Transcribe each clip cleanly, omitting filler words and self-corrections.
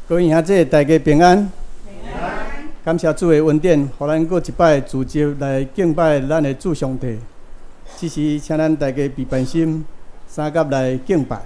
各位兄弟，大家平安。感謝主的恩典，予咱閣一擺聚集來敬拜咱的主上帝。這時，請咱大家備辦心，三佮來敬拜。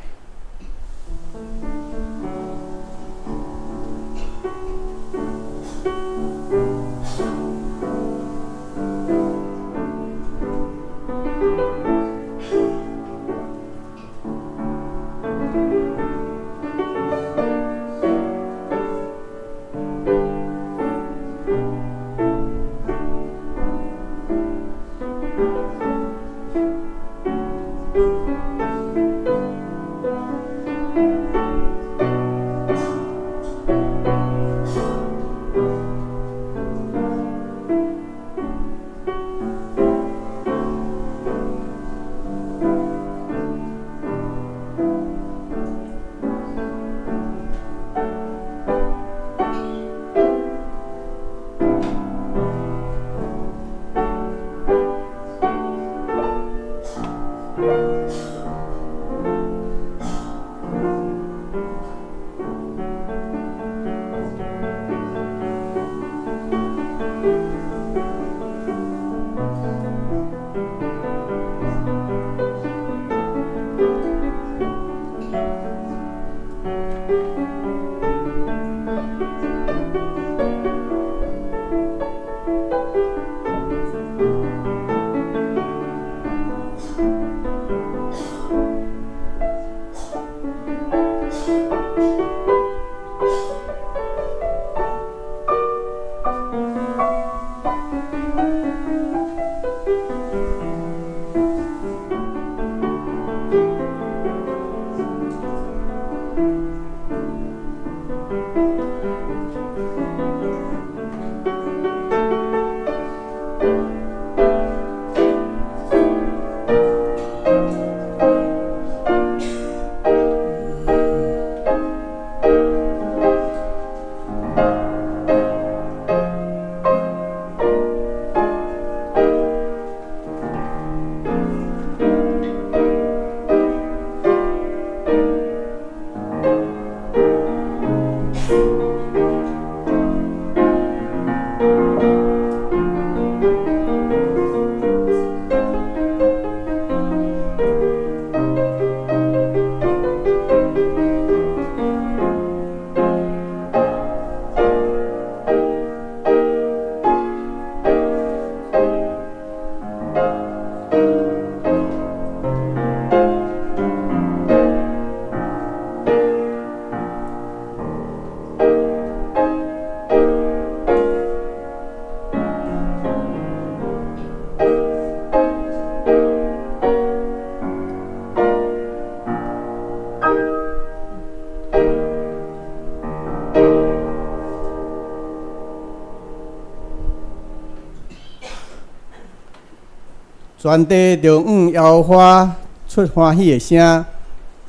全地著向耶和華出歡喜的聲，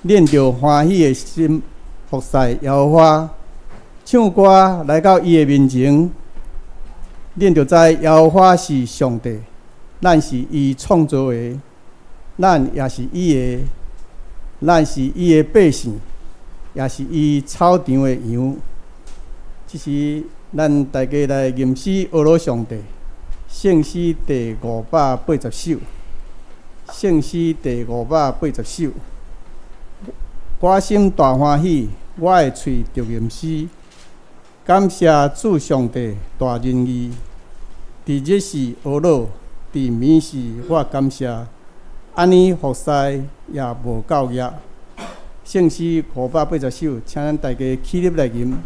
恁著歡喜的心服侍耶和華，唱歌來到伊的面前，恁就知耶和華是上帝，咱是伊創造的，咱也是伊的，咱是伊的百姓，也是伊草場的羊。這時，咱大家來吟詩阿羅上帝。聖詩第580首，聖詩第580首。我心大歡喜，我的喙著吟詩，感謝主上帝大仁義。佇日時呵咾，佇暝時我感謝，按呢服侍也無夠額。聖詩580首，請咱大家起立來吟。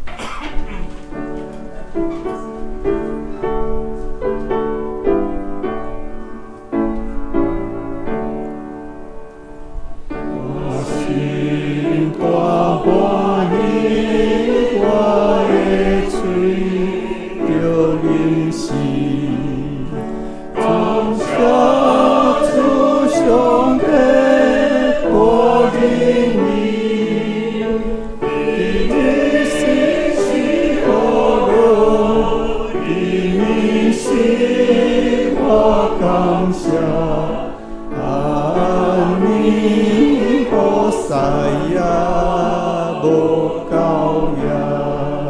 我心大歡喜，我的喙著吟詩，感謝主上帝大仁義，佇日時呵咾，佇暝時我感謝，按呢服侍也無夠額。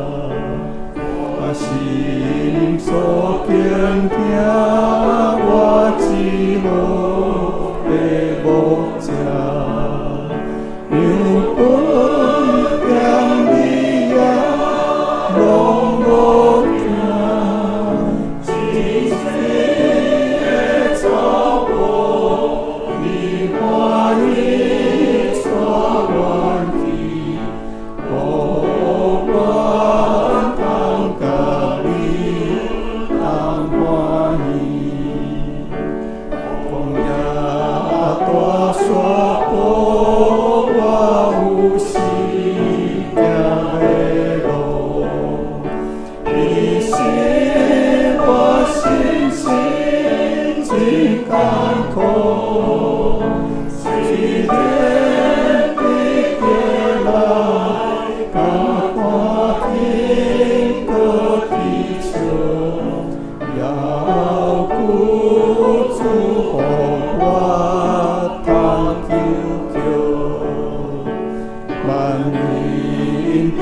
因著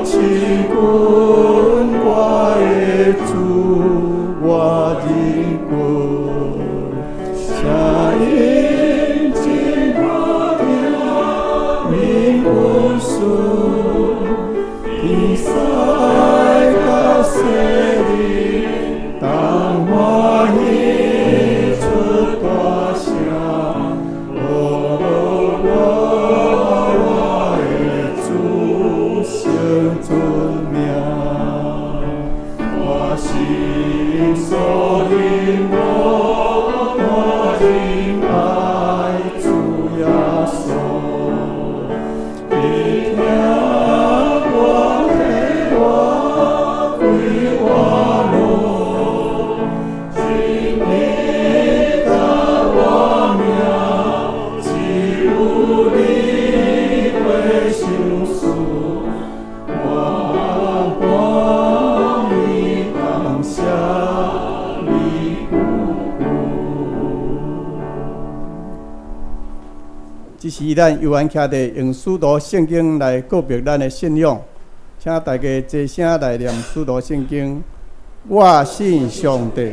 親近我的主，我忍骨，聲音真好聽，面溫順，天使佮聖靈，同歡喜出大聲，哦，我我的主聖尊名，我心所凝我仁愛主耶穌，伊聽我的話，開我路，真理佮我命，只有你袂相思，我歡喜感謝你久久。這時咱猶原徛佇用使徒聖經來告白咱的信仰，請大家齊聲來念使徒聖經。我信上帝，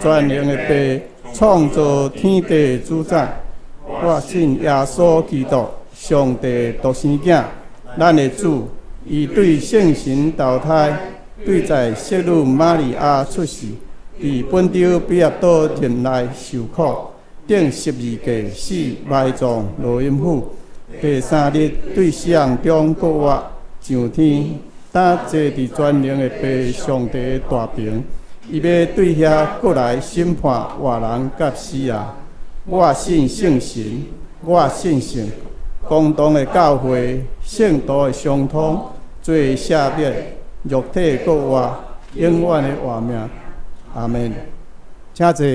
全能的父，創造天地主宰。我信耶穌基督，上帝獨生囝，咱的主，伊對聖神投胎，對在聖女瑪利亞出世，佇本丟彼拉多任內受苦，釘十字架死埋葬落陰府，第三日對死人中復活上天，擔坐佇全能的父上帝的大爿，伊欲對遐閣來審判活人佮死人。我信聖神，我信聖公同的教會，聖徒的相通，罪赦免，肉體復活，永遠的活命。阿們。請坐。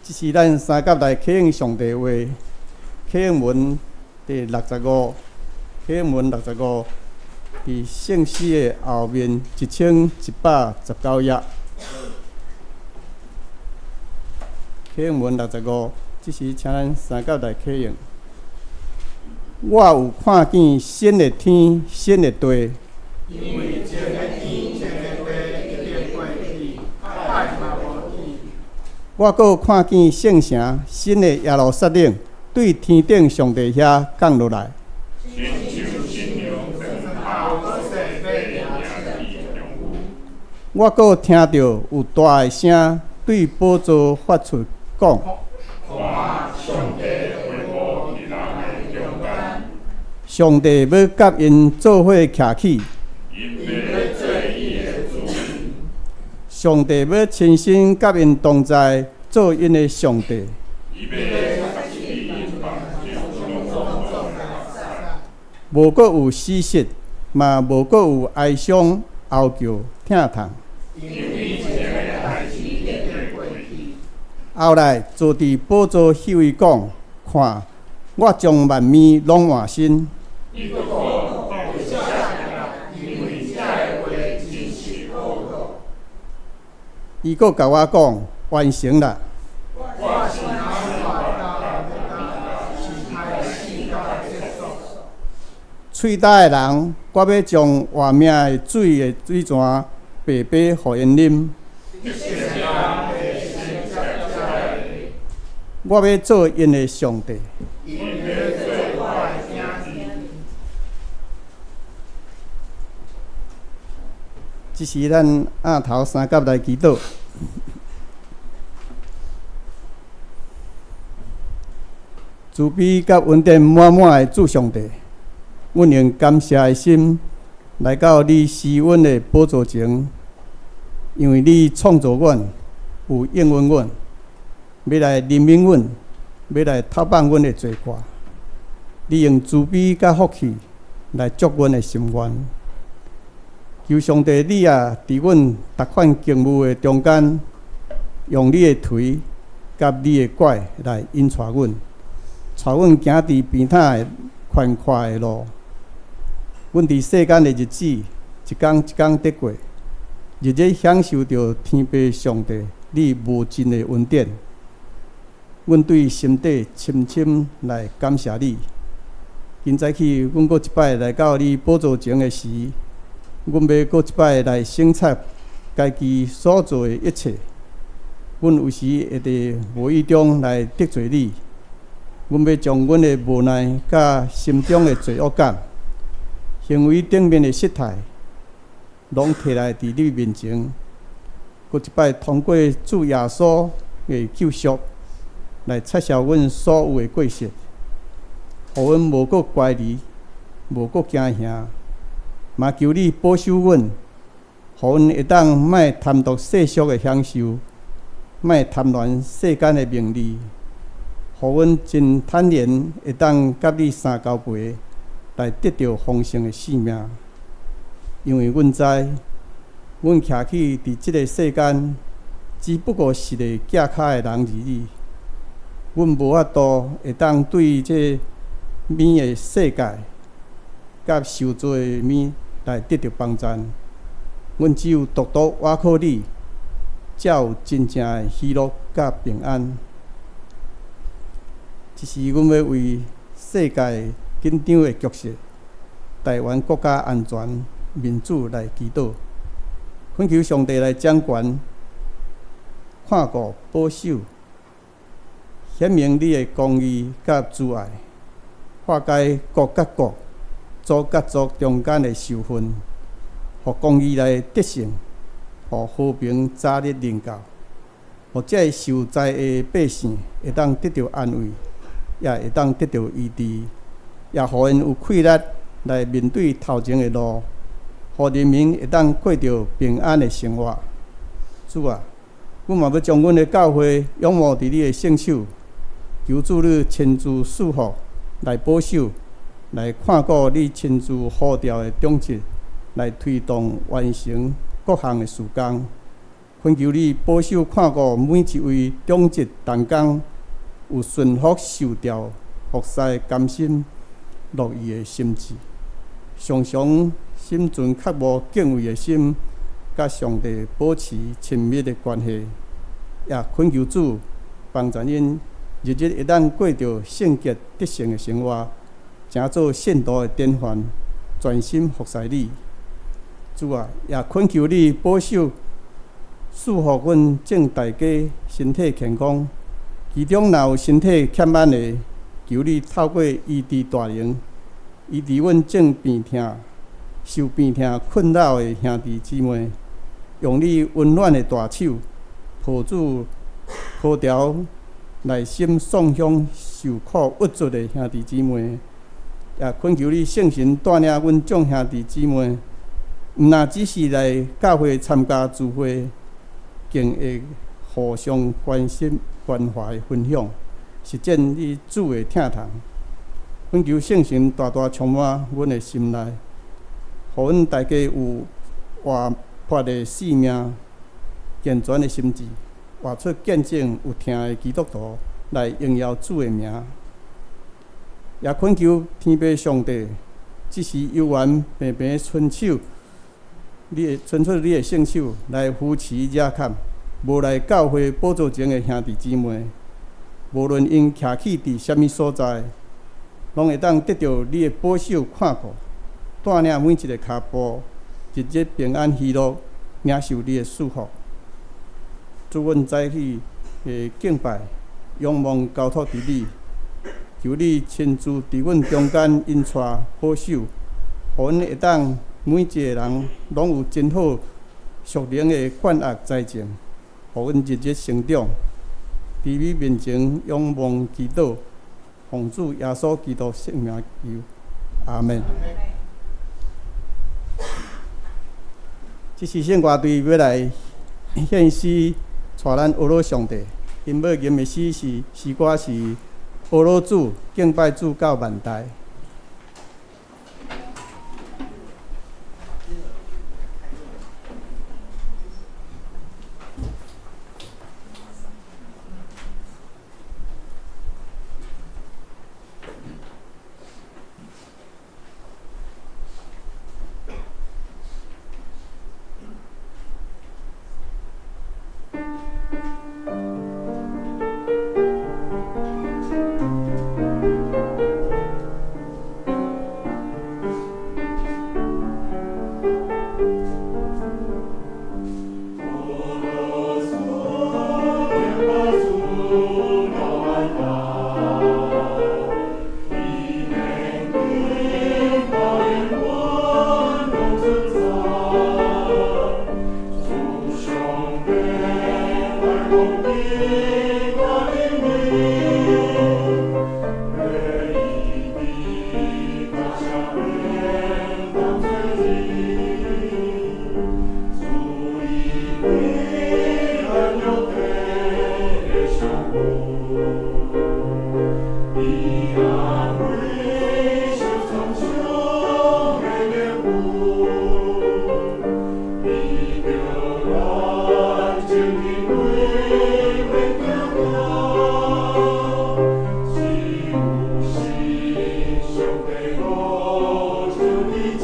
這是咱三甲來啟應上帝話，啟應文第65，啟應文六十五，佇聖詩的後面1119頁。啟應文六十五，這時請咱三甲來啟應。我有看見新的天，新的地。因為前的天，前的地已經過去，海嘛無去。我閣看見聖城新的耶路撒冷，對天頂上帝遐降落來。親像新娘妝好勢欲行去丈夫。我閣聽著有大的聲對寶座發出講：看，上帝會幕佇人的中間。上帝欲佮𪜶做伙徛起。𪜶欲做伊的子民。上帝欲親身佮𪜶同在，做𪜶的上帝。伊欲擦去𪜶目睭種種的目屎。無閣有死屍，嘛無閣有哀傷、哀叫、疼痛。因為前的代誌已經過去。後來坐佇寶座彼位講：看，我將萬物攏換新。伊閣講：寫落來，因為這个話真實可靠。伊閣共我講：完成啦。我是阿爾法佮歐米伽，是開始佮結束。喙焦的人，我欲將活命的水的水泉白白予𪜶啉。得勝的人會承接這个。我欲做𪜶的上帝。𪜶欲做我的囝兒。這時，咱額頭三角來祈禱。慈悲佮恩典滿滿的主上帝，阮用感謝的心來到你施恩的寶座前，因為你創造阮，有應允阮，欲來憐憫阮，欲來透放阮的罪過。你用慈悲佮福氣來足阮的心願。求上帝，你啊，佇阮逐款境遇的中間，用你的槌佮你的拐來引帶阮，帶阮行佇平坦的寬闊的路。阮佇世間的日子，一工一工佇過，日日享受著天父上帝你無盡的恩典。阮對心底深深來感謝你。今早起，阮閣一擺來到你寶座前的時，阮欲閣一擺來省察家己所做的一切。阮有時會佇無意中來得罪你，阮欲將阮的無奈佮心中的罪惡感、行為頂面的失態，攏提來佇你面前，閣一擺通過主耶穌的救贖來擦銷阮所有的過失，予阮無閣懷疑，無閣驚嚇，嘛求你保守阮，予阮會當莫貪圖世俗的享受，莫貪戀世間的名利，予阮真坦然會當佮你相交陪，來得著豐盛的生命。因為阮知，阮徛起佇這个世間，只不過是个寄跤的人而已。阮無法度會當對這物的世界，佮受造的物來得著幫贊。阮只有獨獨倚靠你，才有真正的喜樂佮平安。這時，阮欲為世界緊張的局勢、台灣國家安全、民主來祈禱，懇求上帝來掌權、看顧、保守，顯明你的公義佮慈愛，化解國佮國、族佮族中間的仇恨，予公義來得勝，予和平早日臨到，予這个受災的百姓會當得著安慰，也會當得著醫治，也予𪜶有氣力來面對頭前的路，予人民會當過著平安的生活。主啊，阮嘛欲將阮的教會仰慕佇你的聖手，求主你親自賜福，來保守，來看顧你親自呼召的長執，來推動完成各項的事工。懇求你保守看顧每一位長執同工，有順服受召服侍甘心樂意的心志，常常心存渴慕敬畏的心，佮上帝保持親密的關係。也懇求主幫助𪜶日日會當過著聖潔得勝的生活，成做信徒的典範，專心服侍你。主啊，也懇求你保守賜福阮眾大家身體健康，其中若有身體欠安的，求你透過醫治大能，醫治阮眾病痛、受病痛困擾的兄弟姊妹，用你溫暖的大手抱住、抱牢內心創傷受苦鬱卒的兄弟姊妹，也懇求你聖神帶領阮眾兄弟姊妹，毋若只是來教會參加聚會，更會互相關心、關懷、分享，實踐你主的疼痛。懇求聖神大大充滿阮的心內，予阮大家有活潑的生命、健全的心智，活出見證有疼的基督徒來榮耀主的名。也懇求天父上帝，這時猶原平平伸手，你會伸出你的聖手來扶持遮坎，無來教會寶座前的兄弟姊妹，無論𪜶徛起佇啥物所在，攏會當得著你的保守看顧，帶領每一个跤步，日日平安喜樂，領受你的祝福。主，阮早起的敬拜，仰望交託佇你，求你親自佇阮中間引帶保守，予阮會當每一个人攏有真好屬靈的灌壓栽種，予阮日日成長。佇你面前仰望祈禱，奉主耶穌基督聖名求，阿們。這時聖歌隊欲來獻詩，帶咱呵咾上帝。𪜶欲吟的詩是詩歌是呵咾主，敬拜主到萬代。伊安慰受创伤的灵魂，伊著咱情人为的行只有是上帝五就伫遮。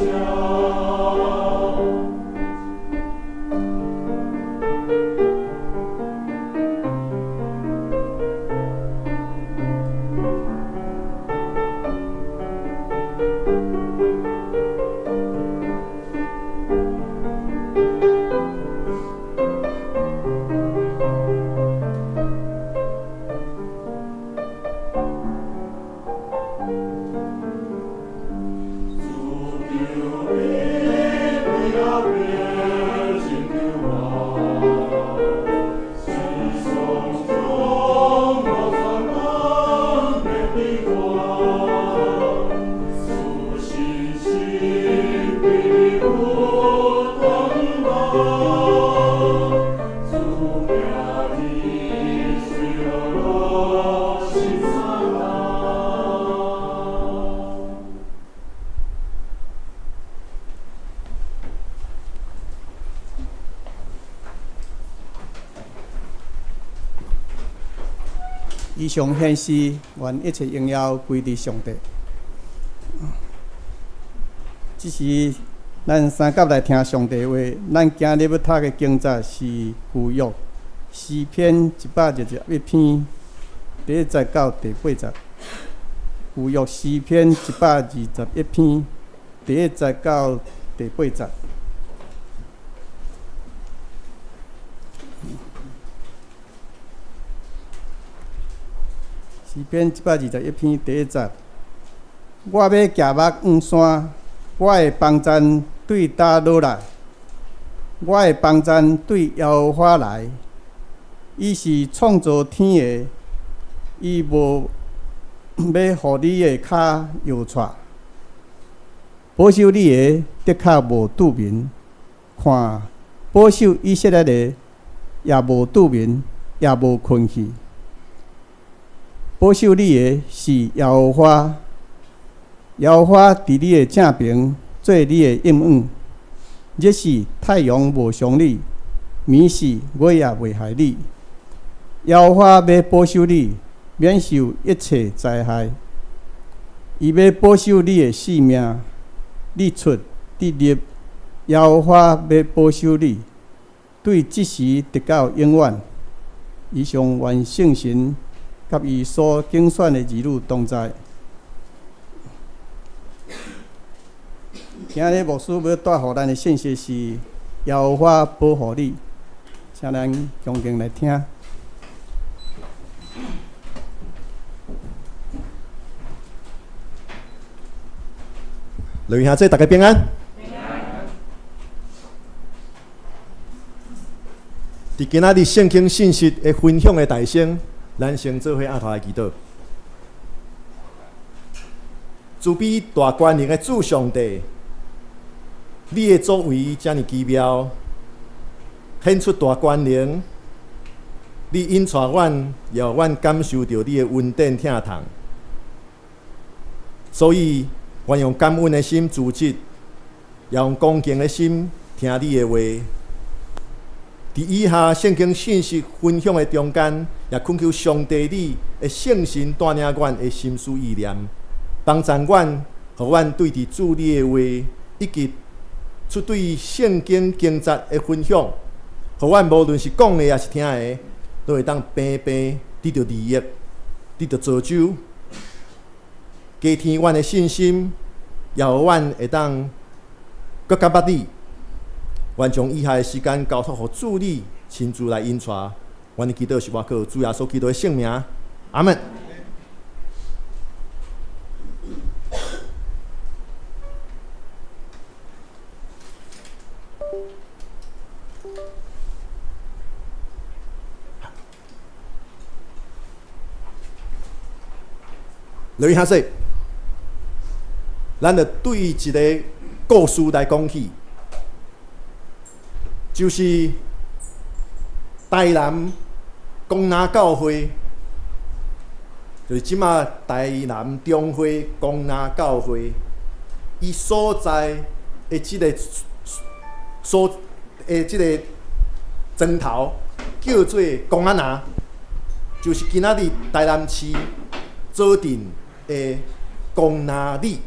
主求你对阿爸拯救我，是丧中无全能的庇护，赐信心对你有等望，主行你随乐乐心所难。以上顯示，願一切榮耀歸佇上帝。這時，咱三甲來聽上帝話。咱今日欲讀的經節是舊約詩篇121篇第一節到第八節。舊約詩篇121篇第一節到第八節。詩篇121篇第一節，我欲舉目向山，我的幫贊對佗落來？我的幫贊對耶和華來。伊是創造天的，伊無欲予你的跤搖掣。保守你的，的確無拄眠。看，保守以色列的，也無拄眠，也無睏去。保守你的是耶和華，耶和華佇你的正爿做你的蔭影。日時太陽無傷你，暝時月也袂害你。耶和華欲保守你，免受一切災害。伊欲保守你的性命，你出你入，耶和華欲保守你，對這時直到永遠。以上願聖神佮伊所揀選的兒女同在。今日牧師欲帶予咱的信息是耶和華保護你，請咱恭敬來聽。雷兄姊，大家平安。佇今仔日聖經信息的分享的大先，咱先做伙阿頭來祈禱。慈悲大權能的主上帝，你的作為遮爾奇妙，顯出大權能。你引帶阮，予阮感受著你的恩典疼痛。所以，阮用感恩的心自責，也用恭敬的心聽你的話。佇以下聖經信息分享的中間，也懇求上帝你的聖神帶領阮的心思意念，幫助阮，予阮對佇主你的話，以及出對聖經經節的分享，予阮無論是講的抑是聽的，攏會當平平得著利益，得著造就，加添阮的信心，也予阮會當閣較捌你。願將以下的時間交託予主你親自來引帶，阮的祈禱是倚靠主耶穌基督的聖名，阿門。雷兄說，咱就對一个故事來講起，就是台南江南教會就是這馬台南中會公拿教會，伊所在的這个所的這个庄頭叫做公仔拿，就是今仔日台南市左鎮的公拿里。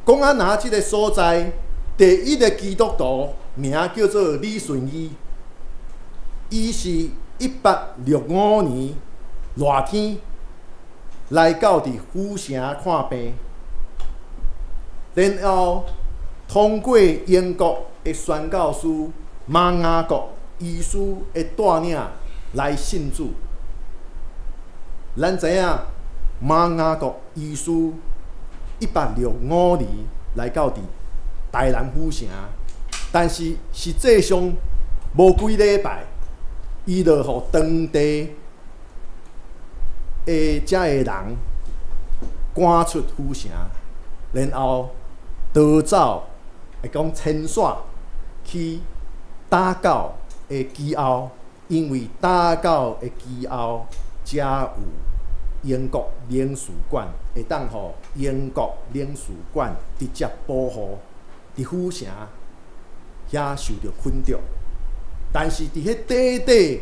公仔拿這个所在，第一个基督徒名叫做李順義，伊是1865年熱天來到佇府城看病，然後通過英國的宣教師馬雅各醫師的帶領來信主。咱知影馬雅各醫師1865年來到佇台南府城，但是實際上無幾禮拜，伊就予當地的遮个人趕出府城，然後逃走，會講遷徙去打狗的基澳，因為打狗的基澳遮有英國領事館，會當予英國領事館直接保護，佇府城遐受著困著。但是佇彼短短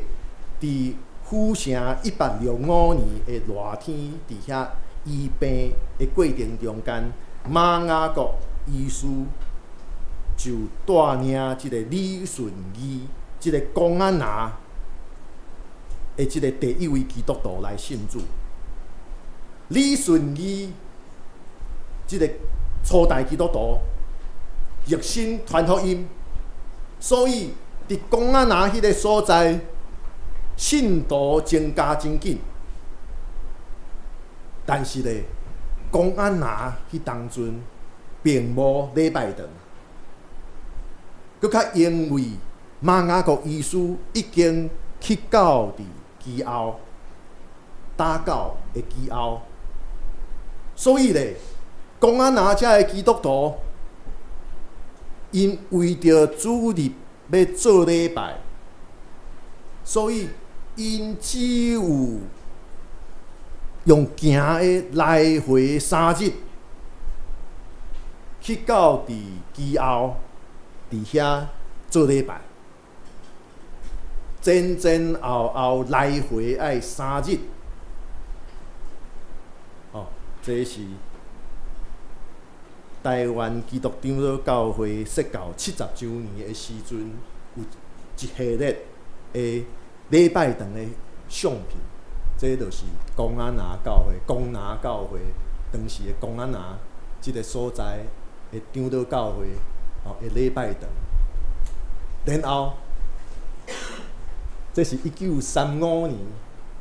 佇府城1865年的熱天，佇遐醫病的過程中間，馬雅各醫師就帶領這个李順義，這个公仔拿的這个第一位基督徒來信主。李順義這个初代基督徒熱心傳福音，所以佇公仔拿彼个所在，信徒增加真緊。但是咧，公仔拿彼當陣並無禮拜堂，閣較因為馬雅各醫師已經去到佇基澳打狗的基澳，所以咧，公仔拿遮的基督徒，𪜶為著主日欲做禮拜，所以𪜶只有用行的來回3日，去到佇基澳，佇遐做禮拜，前前後後來回愛三日。哦，這是台灣基督長老教會設教70週年的時陣，有一系列的禮拜堂的相片。這就是公仔拿教會、公拿教會當時的公仔拿這个所在的長老教會哦的禮拜堂。然後，這是1935年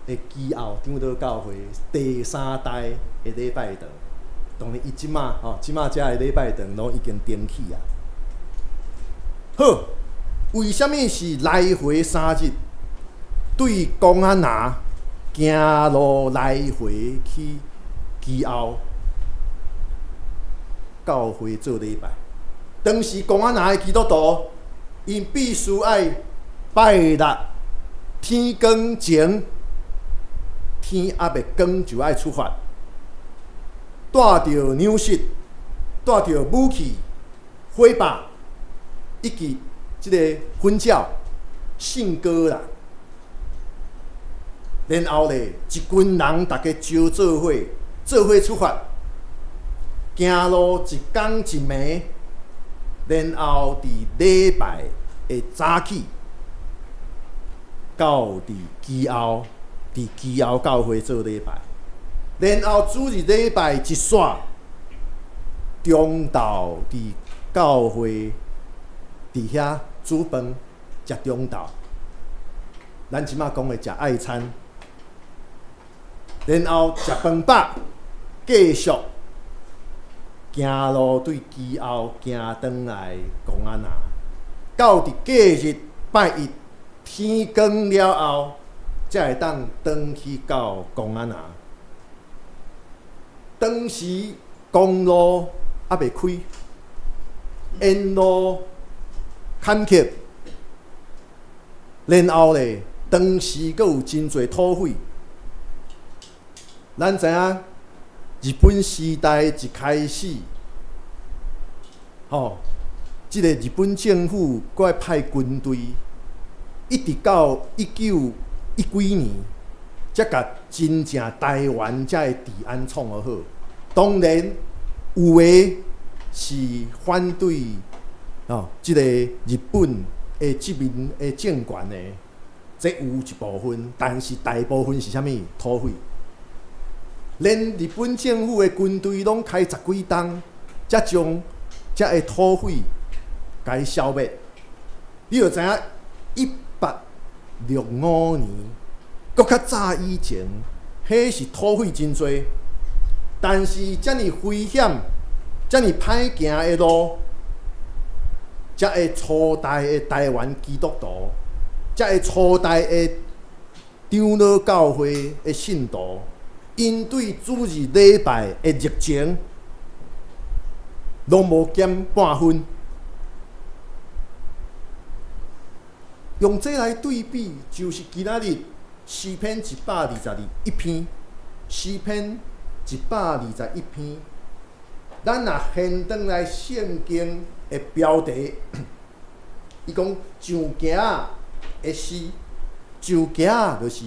的基澳長老教會第三代的禮拜堂。當然，伊這馬吼，這馬遮的禮拜堂攏已經停起啊。好，為啥物是來回三日對公仔拿行路來回去基澳教會做禮拜？當時公仔拿的基督徒，𪜶必須愛拜六天光前，天猶未光就愛出發，帶著糧食，帶著武器、火把，以及這个粉鳥、信膏啦。然後咧，一群人逐家招做伙，做伙出發，行路一工一暝，然後佇禮拜的早起，到佇基澳，佇基澳教會做禮拜，然後主日禮拜一煞，中晝佇教會佇遐煮飯食中晝，咱這馬講的食愛餐。然後食飯飽，繼續行路對基澳行轉來公仔拿，到佇隔日拜一天光了後，才會當轉去到公仔拿。當時公路猶未開，沿路坎坷，然後咧，當時閣有真濟土匪。咱知影日本時代一開始，吼，這個日本政府閣愛派軍隊，一直到一九一幾年，才共真正台灣遮的治安創予好。當然有的是反對吼，這個日本的殖民的政權的，這有一部分，但是大部分是啥物？土匪。連日本政府的軍隊攏開十幾冬，才將遮个土匪共消滅。你就知影，1865年，閣較早以前，彼是土匪真濟，但是遮爾危險、遮爾歹行的路，遮个初代的台灣基督徒，遮个初代的長老教會的信徒，𪜶對主日禮拜的熱情，攏無減半分。用這來對比，就是今仔日詩篇121篇，詩篇121篇，咱若現轉來聖經的標題，伊講上行的詩，上行就是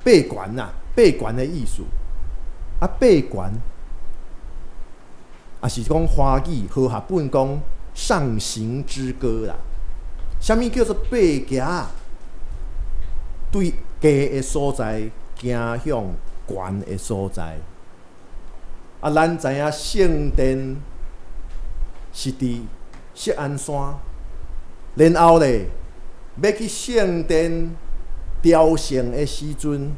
爬懸啦，爬懸的意思。啊，爬懸，也是講華語和合本講上行之歌啦。啥物叫做爬行？對低的所在行向懸的所在。啊，咱知影聖殿是佇錫安山，然後咧欲去聖殿朝聖的時陣，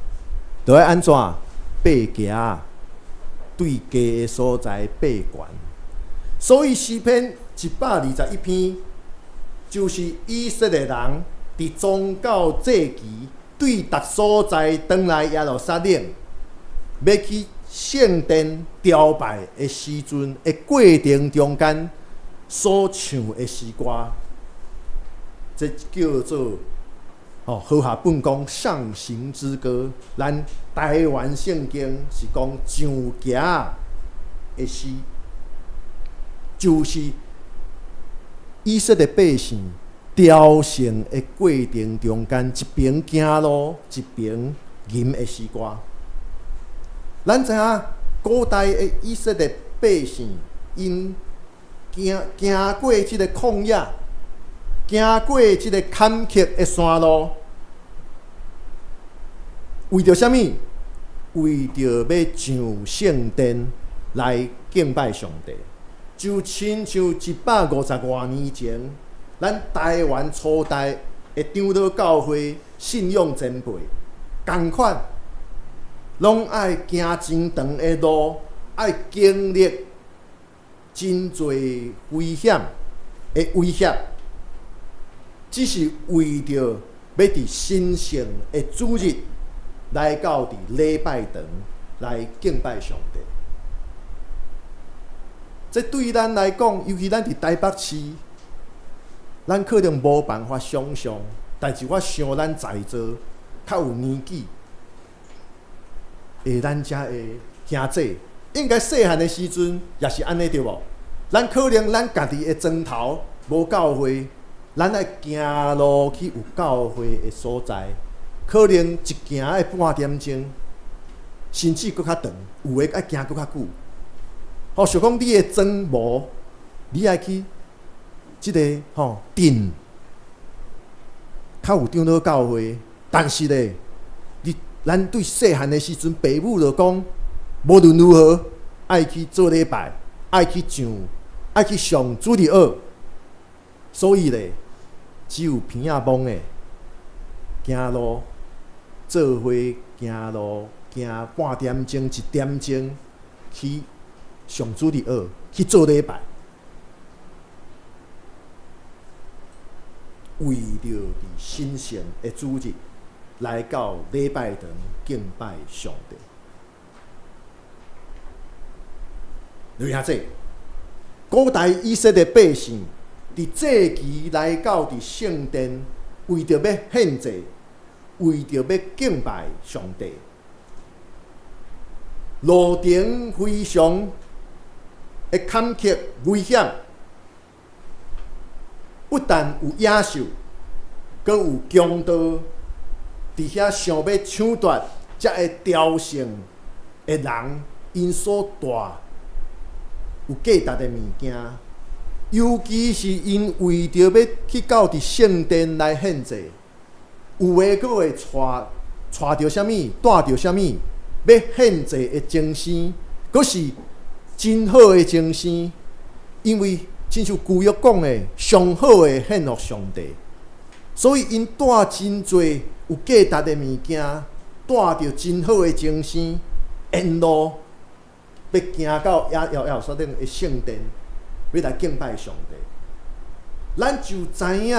就愛按怎爬行？對低的所在爬懸。所以詩篇121篇，就是以色列人佇宗教祭期對逐所在轉來耶路撒冷，欲去聖殿朝拜的時陣的過程中間所唱的詩歌，這叫做和合本講上行之歌。咱台灣聖經是講上行的詩，就是以色列百姓朝聖的過程中間，一邊行路一邊吟的詩歌。咱知影古代的以色列百姓，𪜶行行過這个曠野，行過這个坎坷的山路，為著啥物？為著欲上聖殿來敬拜上帝。就親像150外年前，咱台灣初代的長老教會信仰前輩，仝款，攏愛行真長的路，愛經歷真濟危險的威脅，只是為著欲佇神聖的主日來到佇禮拜堂來敬拜上帝。這對咱來講，尤其咱佇台北市，咱可能無辦法想像，但是我想咱在座較有年紀的咱遮的兄姊，應該細漢的時陣也是按呢對無？咱可能咱家己的莊頭無教會，咱愛行路去有教會的所在，可能一行愛半點鐘，甚至閣較長，有的愛行閣較久。吼，想講你的莊無，你愛去這个吼鎮，較有長老教會，但是咧，你咱對細漢的時陣，爸母就講，無論如何，愛去做禮拜，愛去上，愛去上主日學。所以咧，只有鼻仔摸的行路，做伙行路，行半點鐘、一點鐘去上主日學，去做禮拜，為著佇神聖的主日來到禮拜堂敬拜上帝。你聽這，古代以色列百姓佇祭期來到佇聖殿，為著欲獻祭，為著欲敬拜上帝。路程非常的坎坷危險，不但有野獸，閣有強盜佇遐想欲搶奪遮个朝聖的人，𪜶所帶有價值的物件，尤其是𪜶為著欲去到佇聖殿來獻祭，有的閣會帶帶著啥物，帶著啥物，欲獻祭的精牲，閣是真好的精牲，因為親像舊約講的，上好的獻予上帝，所以𪜶帶真濟有價值的物件，帶著真好的精牲，沿路欲行到耶耶路撒冷的聖殿，欲來敬拜上帝。咱就知影，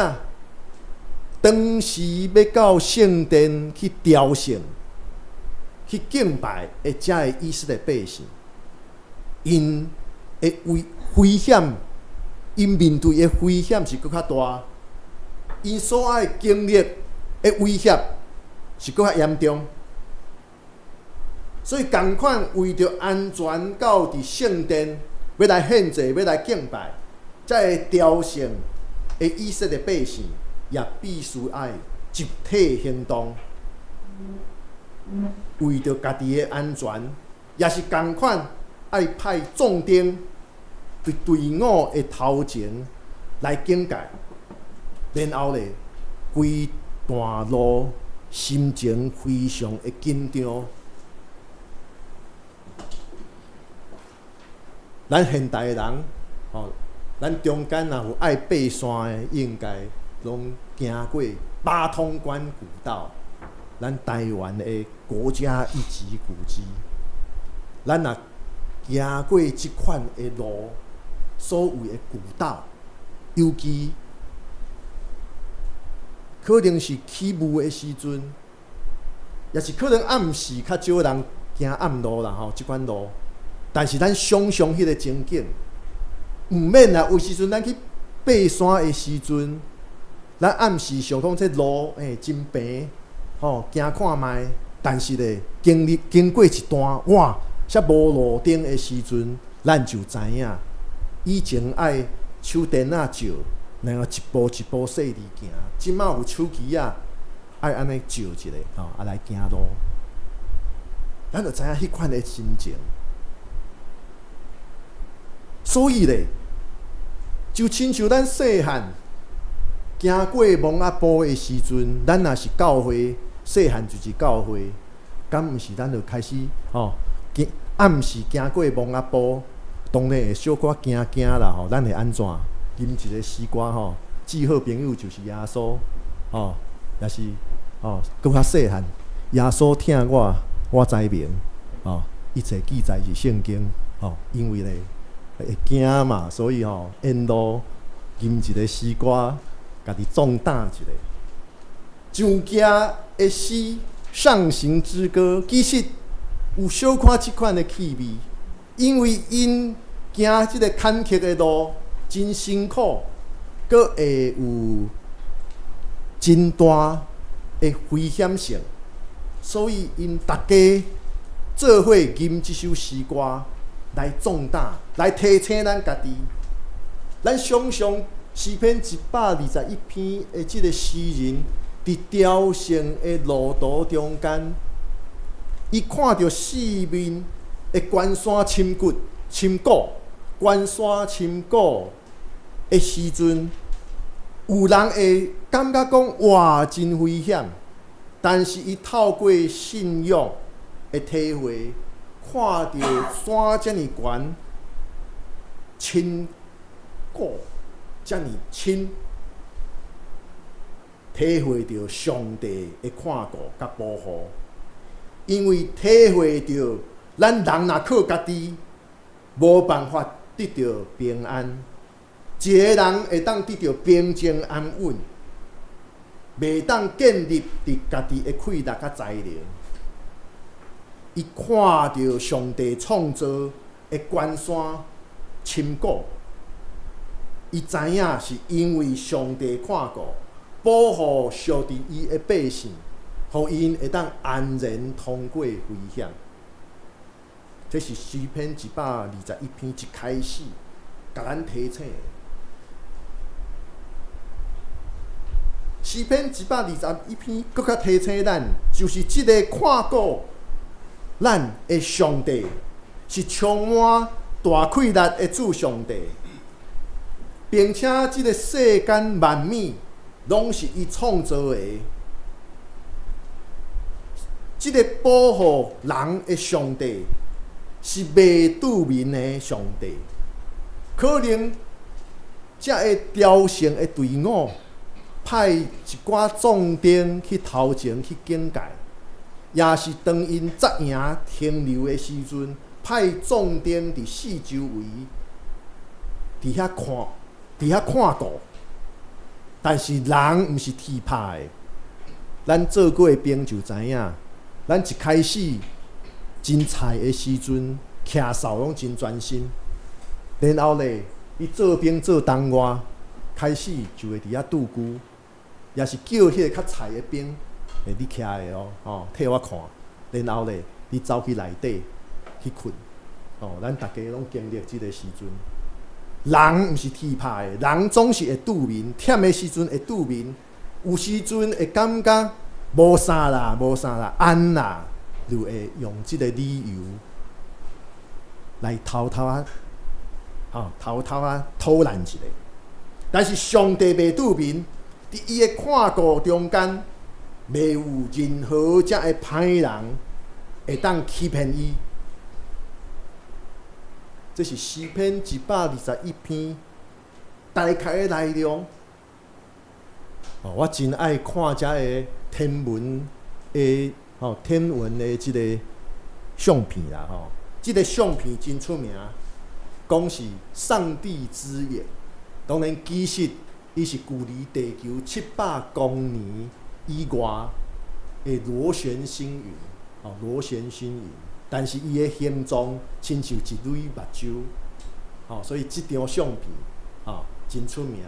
當時欲到聖殿去朝聖、去敬拜的遮个以色列百姓，𪜶的危危險，𪜶面對的危險是閣較大，𪜶所愛經歷的威脅是閣較嚴重。所以仝款為著安全到佇聖殿，欲來獻祭，欲來敬拜，遮个朝聖的以色列百姓，也必須愛集體行動，為著家己的安全，也是仝款愛派壯丁佇隊伍的頭前來警戒，然後咧，規段路心情非常的緊張。咱現代的人，吼，咱中間若有愛爬山的，應該攏行過八通關古道，咱台灣的國家一級古蹟。咱若行過這款的路，所謂的古道，尤其可能是起霧的時陣，也是可能暗時較少人行暗路啦，吼，這款路。但是咱想像彼个情景，毋免啊，有時陣咱去爬山的時陣，咱暗時想講這路真平，吼，行看覓。但是咧，經歷經過一段哇，煞無路燈的時陣，咱就知影，以前愛手電仔照，然後一步一步細膩行。這馬有手機仔，愛按呢照一下，吼，啊來行路。咱就知影彼款的心情。所以咧，就親像咱細漢行過墓仔埔的時陣，咱若是教會細漢就是教會，敢毋是咱就開始吼，行暗時行過墓仔埔，當然會小可驚驚啦吼。咱會按怎？吟一个詩歌吼，至好朋友就是耶穌吼，也是吼，閣較細漢，耶穌疼我，我知明吼，一切記載佇聖經吼，因為咧。會驚嘛，所以吼，沿路吟一個詩歌，家己壯膽一下。上行的詩《上行之歌》，其實有小可這款的氣味，因為𪜶行這个坎坷的路真辛苦，閣會有真大的危險性，所以𪜶逐家做伙吟這首詩歌。來壯膽，來提醒咱家己。咱想像詩篇121篇的這个詩人，佇朝聖的路途中間，伊看著四面的關山深谷、深谷、關山深谷的時陣，有人會感覺講哇，真危險。但是伊透過信仰的體會。看著山遮爾懸，深谷遮爾深，體會著上帝的看顧佮保護。因為體會著咱人若靠家己，無辦法得著平安。一个人會當得著平靜安穩，袂當建立佇家己的氣力佮才能。伊看著上帝創造的關山深谷，伊知影是因為上帝看顧、保護屬佇伊的百姓，予𪜶會當安然通過危險。這是詩篇121篇一開始，共咱提醒。詩篇121篇，閣較提醒咱，就是這个看顧咱的上帝，是充滿大氣力的主上帝，並且這个世間萬物攏是伊創造的。這个保護人的上帝是袂拄面的上帝，可能這个朝聖的隊伍派一寡壯丁去頭前去警戒，也是當𪜶紮營停留的時陣，派壯丁佇四周圍佇遐看，佇遐看顧。但是人毋是鐵拍的，咱做過的兵就知影。咱一開始真菜的時陣，徛哨攏真專心。然後咧，伊做兵做當外，開始就會佇遐拄龜，也是叫彼个較菜的兵，欸，你徛的哦，吼，替我看。然後咧，你走去內底去睏。哦，咱逐家攏經歷這个時陣。人毋是鐵拍的，人總是會拄面，忝的時陣會拄面，有時陣會感覺。無啥啦，無啥啦，按啦，就會用這个理由來偷偷仔，吼，偷偷仔偷懶一下。但是上帝袂拄面，佇伊的看顧中間，袂有任何遮的歹人會當欺騙伊。這是詩篇121篇大概的內容。哦，我真愛看遮个天文的吼，天文的這个相片啦吼。這个相片真出名，講是上帝之眼。當然，其實伊是距離地球700光年以外的螺旋星雲，哦，螺旋星雲。但是伊的形狀親像一蕊目睭，吼，所以這張相片，吼，真出名，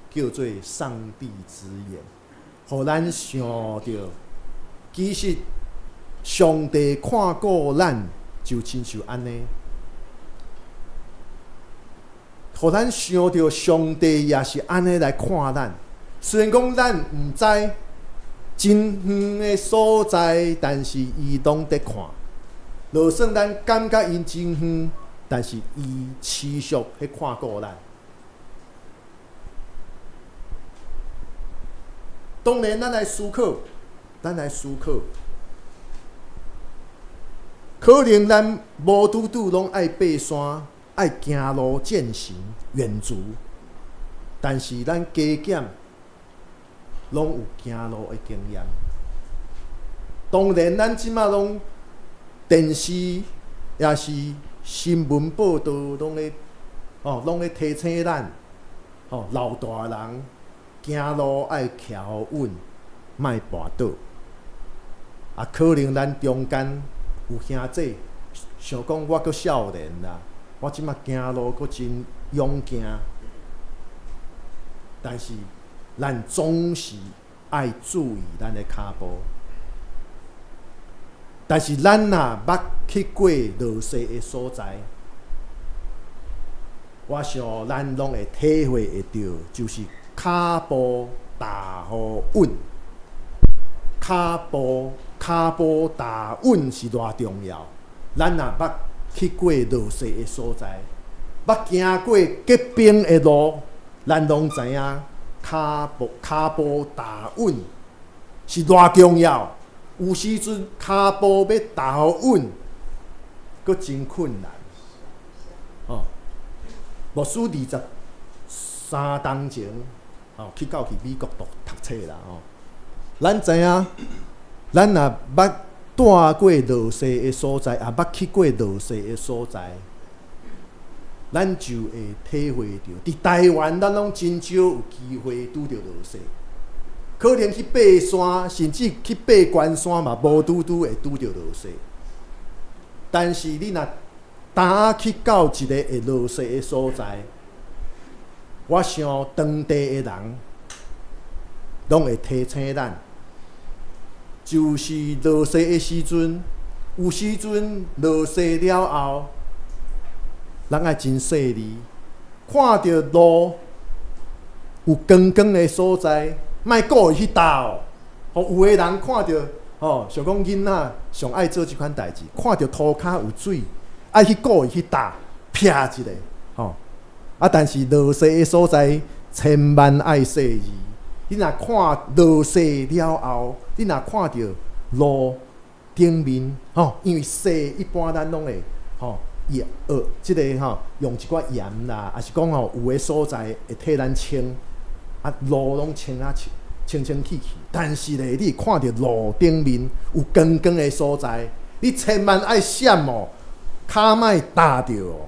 叫做上帝之眼。予咱想著，其實上帝看顧咱，就親像按呢。予咱想著上帝也是按呢來看咱。雖然講咱毋知真遠的所在，但是伊攏佇看。就算咱感覺𪜶真遠，但是伊持續去看顧咱。當然，咱來思考，咱來思考，可能咱無拄拄攏愛爬山，愛行路健行遠足，但是咱加減攏有行路的經驗。當然，咱這馬攏電視也是新聞報道，攏咧哦，攏咧提醒咱，哦，老大人行路愛徛穩，莫跋倒。啊，可能咱中間有兄弟想講，我閣少年啦，我這馬行路閣真勇健。但是，咱總是愛注意咱的跤步。但是，咱若捌去過落雪的所在，我想咱攏會體會會著，就是跤步踏予穩，跤步跤步踏穩是偌重要。咱若捌去過落雪的所在，捌行過結冰的路，咱攏知影跤步跤步踏穩是偌重要。有時陣跤步欲踏予穩，閣真困難。哦，牧師23冬前，哦，去到去美國讀讀冊啦。哦，咱知影，咱若捌蹛過落雪的所在，也捌去過落雪的所在，咱就會體會著。佇台灣，咱攏真少有機會拄著落雪，可能去爬山，甚至去爬懸山嘛，無拄拄會拄著落雪。但是你若當去到一个會落雪的所在，我想當地的人攏會提醒咱，就是落雪的時陣，有時陣落雪了後，咱愛真細膩，看著路有光光的所在，莫故意去踏哦。吼，有的人看著吼，想講囡仔上愛做這款代誌，看著塗跤有水，愛去故意去踏，啪一下，吼。啊，但是落雪的所在，千萬愛細膩。你若看落雪了後，你若看著路頂面，吼，因為雪一般咱攏會吼，鹽這个吼，用一寡鹽啦，抑是講吼，有的所在會替咱清，啊，路攏清啊清清清氣氣。但是咧，你看著路頂面有光光的所在，你千萬愛閃哦，跤莫踏著哦，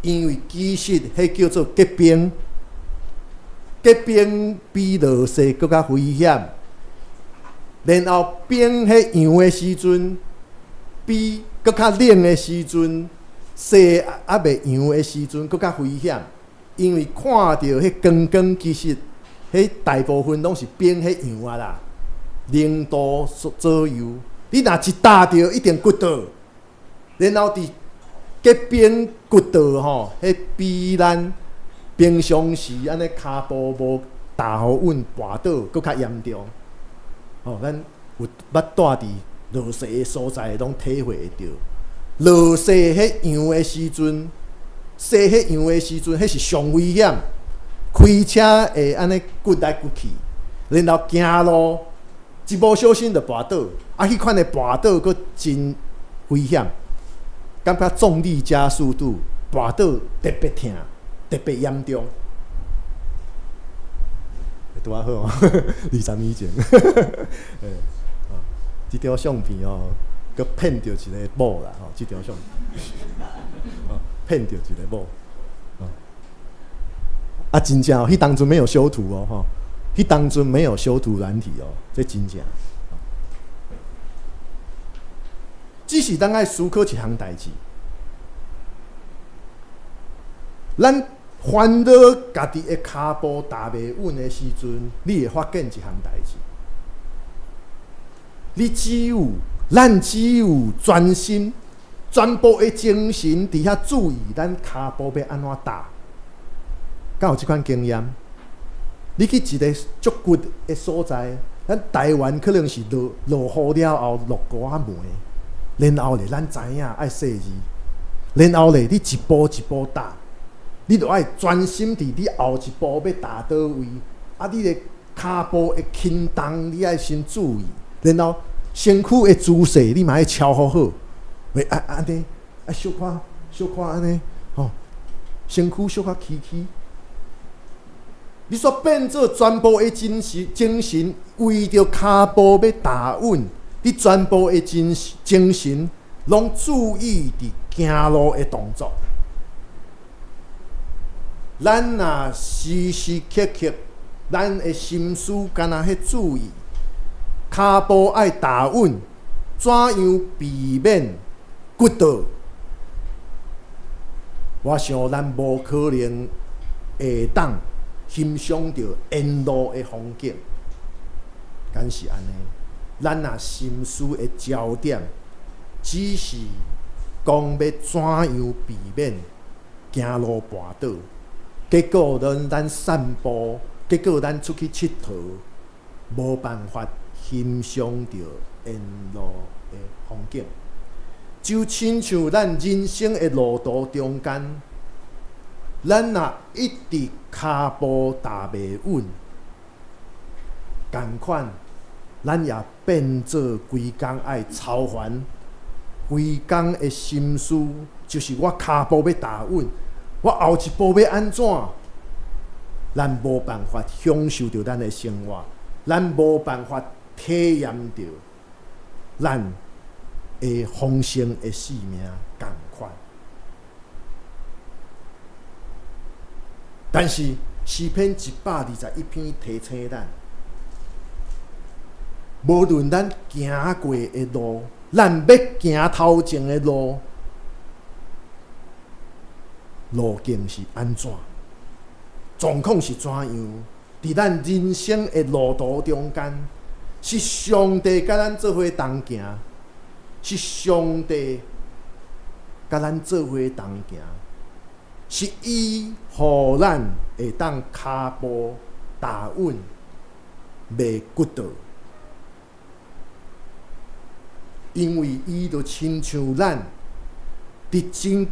因為其實彼叫做結冰。結冰比落雪閣較危險，然後冰彼揚的時陣，比閣較冷的時陣，雪猶未揚的時陣閣較危險，因為看著彼光光，其實彼大部分攏是冰彼揚啊啦，0度左右，你若一踏著，一定骨倒，然後佇結冰骨倒吼，彼比咱平常時按呢跤步無踏予穩跋倒，閣較嚴重。吼，咱有捌蹛佇落雪的所在，攏體會會著。落雪彼揚的時陣，雪彼揚的時陣，彼是上危險。開車會按呢骨來骨去，然後行路一無小心就跋倒，啊，彼款的跋倒閣真危險，感覺重力加速度跋倒特別疼。特別嚴重，拄仔好哦，20年前，欸，這張相片哦，閣騙著一个某啦，吼，這張相片，哦，騙著一个某，啊，真正哦，彼當陣沒有修圖哦，吼，彼當陣沒有修圖軟體哦，這真正。只是咱愛思考一項代誌，咱煩惱家己的跤步踏袂穩的時陣，你會發現一項代誌。你只有，咱只有專心、全部的精神佇遐注意咱跤步欲按怎踏，敢有這款經驗？你去一个足骨的所在，咱台灣可能是落落雨了後落糊仔暝，然後咧咱知影愛細膩，然後咧你一步一步踏。你著愛專心佇你後一步欲踏佗位，啊！你的跤步的輕重，你愛先注意，然後身軀的姿勢，你嘛愛喬好好，袂啊按呢，啊小可小可按呢，吼，身軀小可曲曲。你煞變做全部的精神，精神為著跤步欲踏穩，你全部的精精神攏注意佇行路的動作。咱若時時刻刻，咱的心思敢若彼注意，跤步愛踏穩，怎樣避免骨倒？我想咱無可能會當欣賞著沿路的風景，敢是按呢？咱若心思的焦點，只是講欲怎樣避免行路跋倒。結果，咱散步，結果咱出去𨑨迌，無辦法欣賞著沿路的風景。就親像咱人生的路途中間，咱若一直跤步踏袂穩，仝款，咱也變做規工愛操煩，規工的心思就是我跤步欲踏穩。我後一步欲按怎？咱無辦法享受著咱的生活，咱無辦法體驗著咱的豐盛的生命仝款。但是詩篇121篇提醒咱，無論咱行過的路，咱欲行頭前的路。路徑是按怎？狀況是怎樣？佇咱人生的路途中間，是上帝佮咱做伙同行。是上帝佮咱做伙同行，是伊予咱會當跤步踏穩，袂骨倒。因為伊就親像咱佇真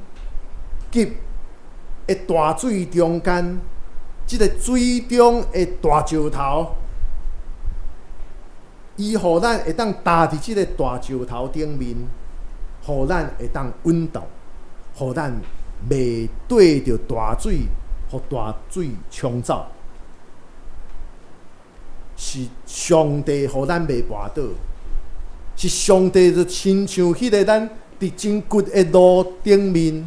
急的大水中間，這个水中的大石頭，伊予咱會當踏佇這个大石頭頂面，予咱會當穩當，予咱袂綴著大水，予大水沖走。是上帝予咱袂跋倒。是上帝就親像彼个咱佇真骨的路頂面，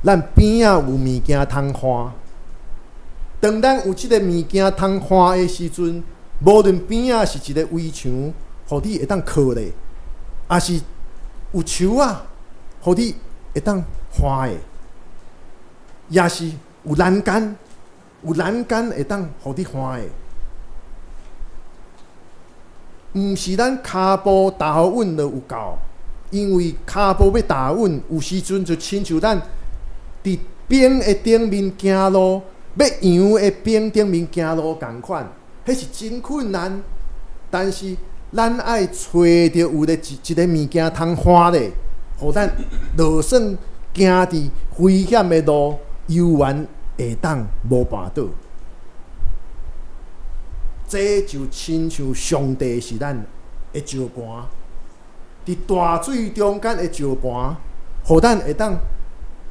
咱邊仔有物件通看。當咱有這个物件通看的時陣，無論邊仔是一个圍牆，予你會當靠咧，抑是有樹仔，予你會當看的，抑是有欄杆，有欄杆會當予你看的。毋是咱跤步踏予穩就有夠，因為跤步欲踏穩，有時陣就親像咱佇冰的頂面行路，欲揚的冰頂面行路仝款，彼是真困難。但是咱愛揣著有咧一一个物件通看咧，予咱就算行佇危險的路，猶原會當無跋倒。這就親像上帝是咱的石盤，佇大水中間的石盤，予咱會當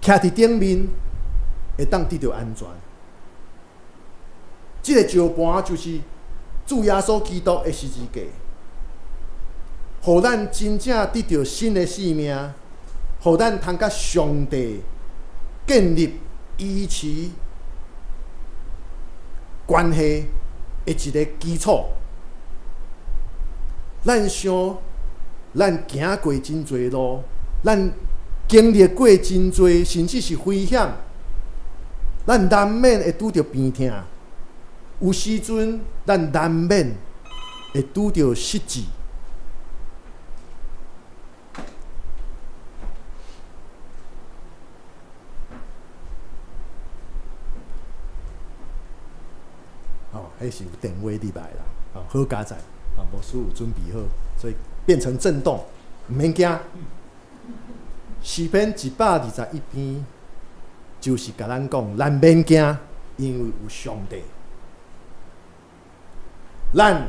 徛佇頂面，會當得著安全。這个石盤就是主耶穌基督的十字架，予咱真正得著新的生命，予咱通佮上帝建立維持關係的一个基礎。咱想，咱行過真濟路，咱經歷過真濟，甚至是危險，咱難免會拄著病痛。有時陣，咱難免會拄著失志。哦，彼是有電話入來啦，哦，好佳哉，啊，牧師有準備好，所以變成震動，毋免驚。詩篇121篇就是共咱講，咱免驚，因為有上帝。咱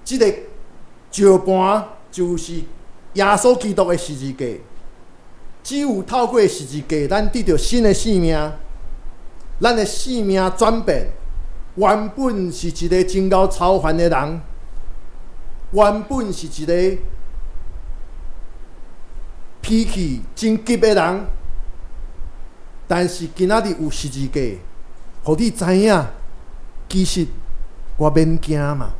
這个石盤就是耶穌基督的十字架，只有透過十字架，咱得著新的生命，咱的生命轉變。原本是一个真𠢕操煩的人，原本是一个脾氣真急的人，但是今仔日有十字架，予你知影，其實我免驚嘛。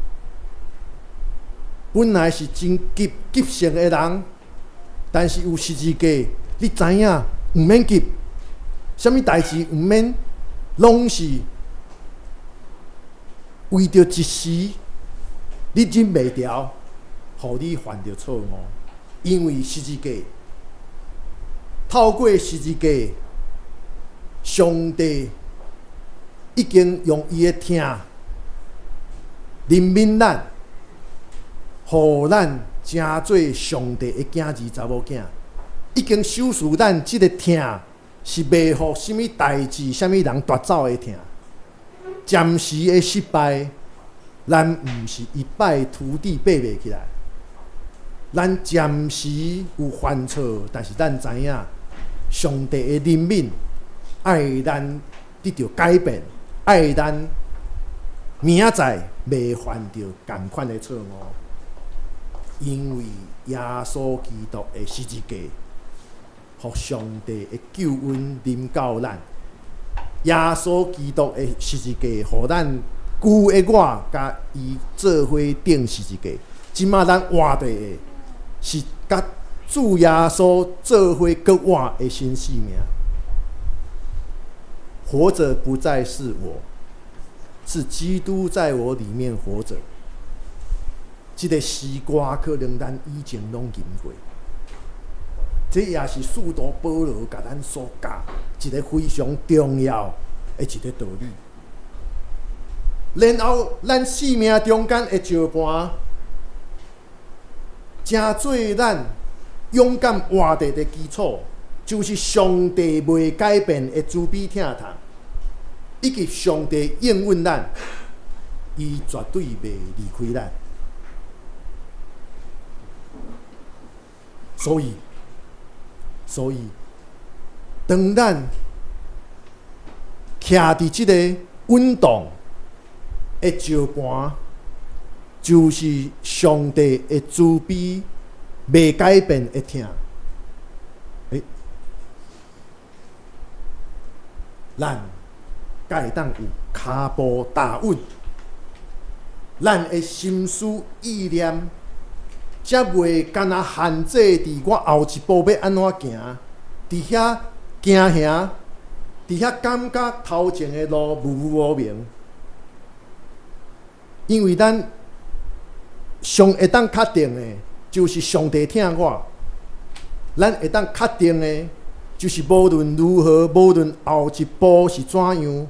本來是真急急性的人，但是有十字架，你知影毋免急，啥物代誌毋免，攏是為著一時，你忍袂牢，予你犯著錯誤。因為十字架，透過十字架，上帝已經用伊的疼憐憫咱，予咱成做上帝的囝兒、查某囝，已經賞賜咱這个疼是袂予啥物代誌、啥物人奪走的疼。暫時的失敗，咱毋是一敗塗地爬袂起來。咱暫時有犯錯，但是咱知影上帝的憐憫，愛咱得著改變，愛咱明仔載袂犯著仝款的錯誤，因為耶穌基督的十字架，予上帝的救恩臨到咱。耶穌基督的十字架，予咱舊的我共伊做伙釘十字架。這馬咱活著的是佮主耶穌做伙閣活的新生命。活著不再是我，是基督在我裡面活著。這个詩歌可能咱以前攏吟過，這也是使徒保羅共咱所教一个非常重要的一个道理。然後，咱生命中間的石盤，成做咱勇敢活著的基礎，就是上帝袂改變的慈悲疼痛，以及上帝應允咱，伊絕對袂離開咱。所以，所以，當咱徛佇這個穩當的石盤，就是上帝的慈悲袂改變的疼。欸，咱才會當有跤步踏穩，咱的心思意念，才袂干焦限制佇我後一步欲按怎行，佇遐驚嚇，佇遐感覺頭前的路霧霧無明。因為咱上會當確定的，就是上帝疼我。咱會當確定的，就是無論如何，無論後一步是怎樣，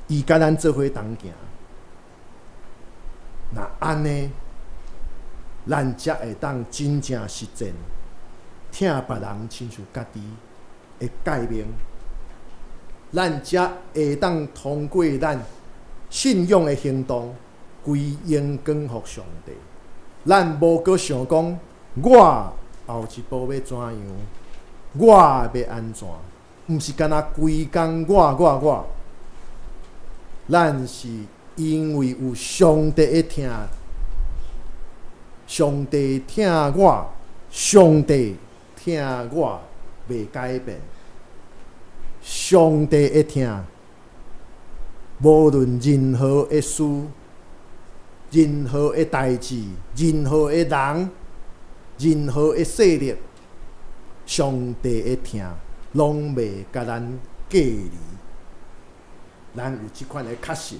伊佮咱做伙同行。若按呢，咱才會當真正實踐疼別人親像家己的誡命，咱才會當通過咱信仰的行動，歸榮光予上帝。咱無閣想講，我後一步欲怎樣，我欲按怎，毋是干焦規工我我我。咱是因為有上帝的疼，上帝疼我，上帝疼我袂改變，上帝的疼，無論任何的事、任何的代誌、任何的人、任何的勢力，上帝的疼攏袂共咱隔離。咱有這款的確信，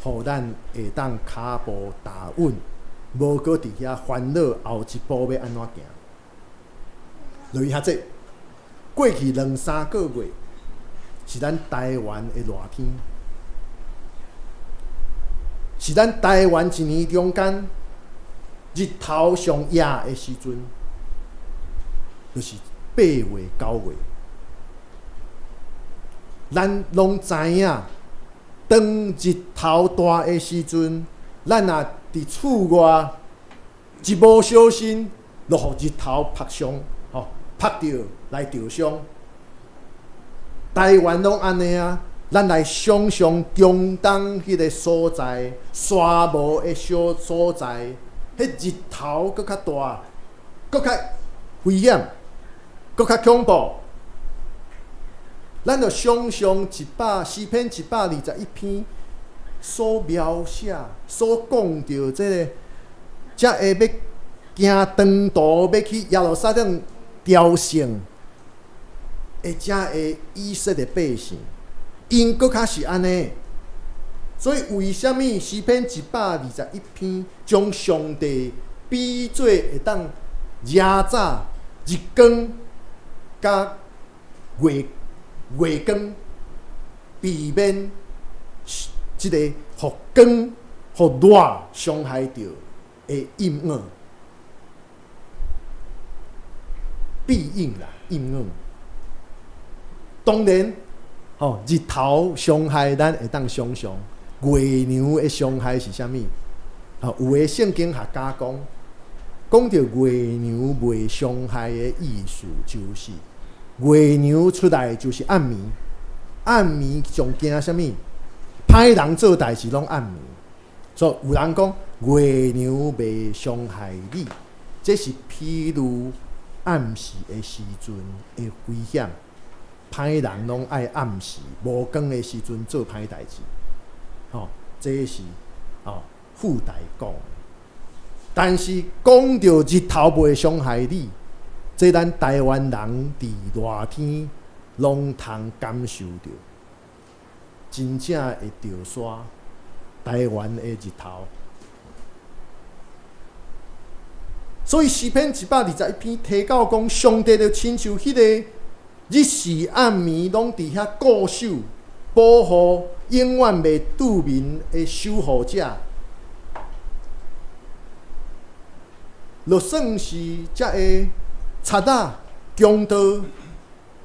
予咱會當跤步踏穩，無閣佇遐煩惱後一步欲按怎行。落去遐濟，過去兩三個月是咱台灣的熱天，是咱台灣一年中間日頭上熱的時陣，就是8月9月。咱攏知影，當日頭大的時陣，咱若佇厝外一無小心，就予日頭曝傷，吼，曝著來著傷。台灣攏按呢啊，咱來想像中東彼个所在，沙漠的小所在，彼日頭閣較大，閣較危險，閣較恐怖。咱就想像一百詩篇121篇所描寫、所講著這个，才會欲行長途欲去耶路撒冷朝聖，的這个以色列百姓，𪜶閣較是按呢。所以為啥物詩篇121篇將上帝比做會當惹早日光佮月月光，避免這个予光予熱傷害著的陰影，庇蔭啦，陰影。當然，吼，日頭傷害咱會當想像，月娘的傷害是啥物？吼，有的聖經學家講，講著月娘袂傷害的意思，就是月娘出來就是暗暝，暗暝上驚啥物？歹人做代誌攏暗暝，所以有人講月娘袂傷害你，這是譬喻暗時的時陣的危險。歹人攏愛暗時無光的時陣做歹代誌，吼，這是吼附帶講。但是講著日頭袂傷害你，這咱台灣人佇熱天攏通感受著，真正會著沙。台灣的日頭，所以詩篇121篇提到講，上帝就親像彼个日時暗暝攏佇遐固守、保護永遠袂拄眠的守護者。就算是遮个賊仔、強盜，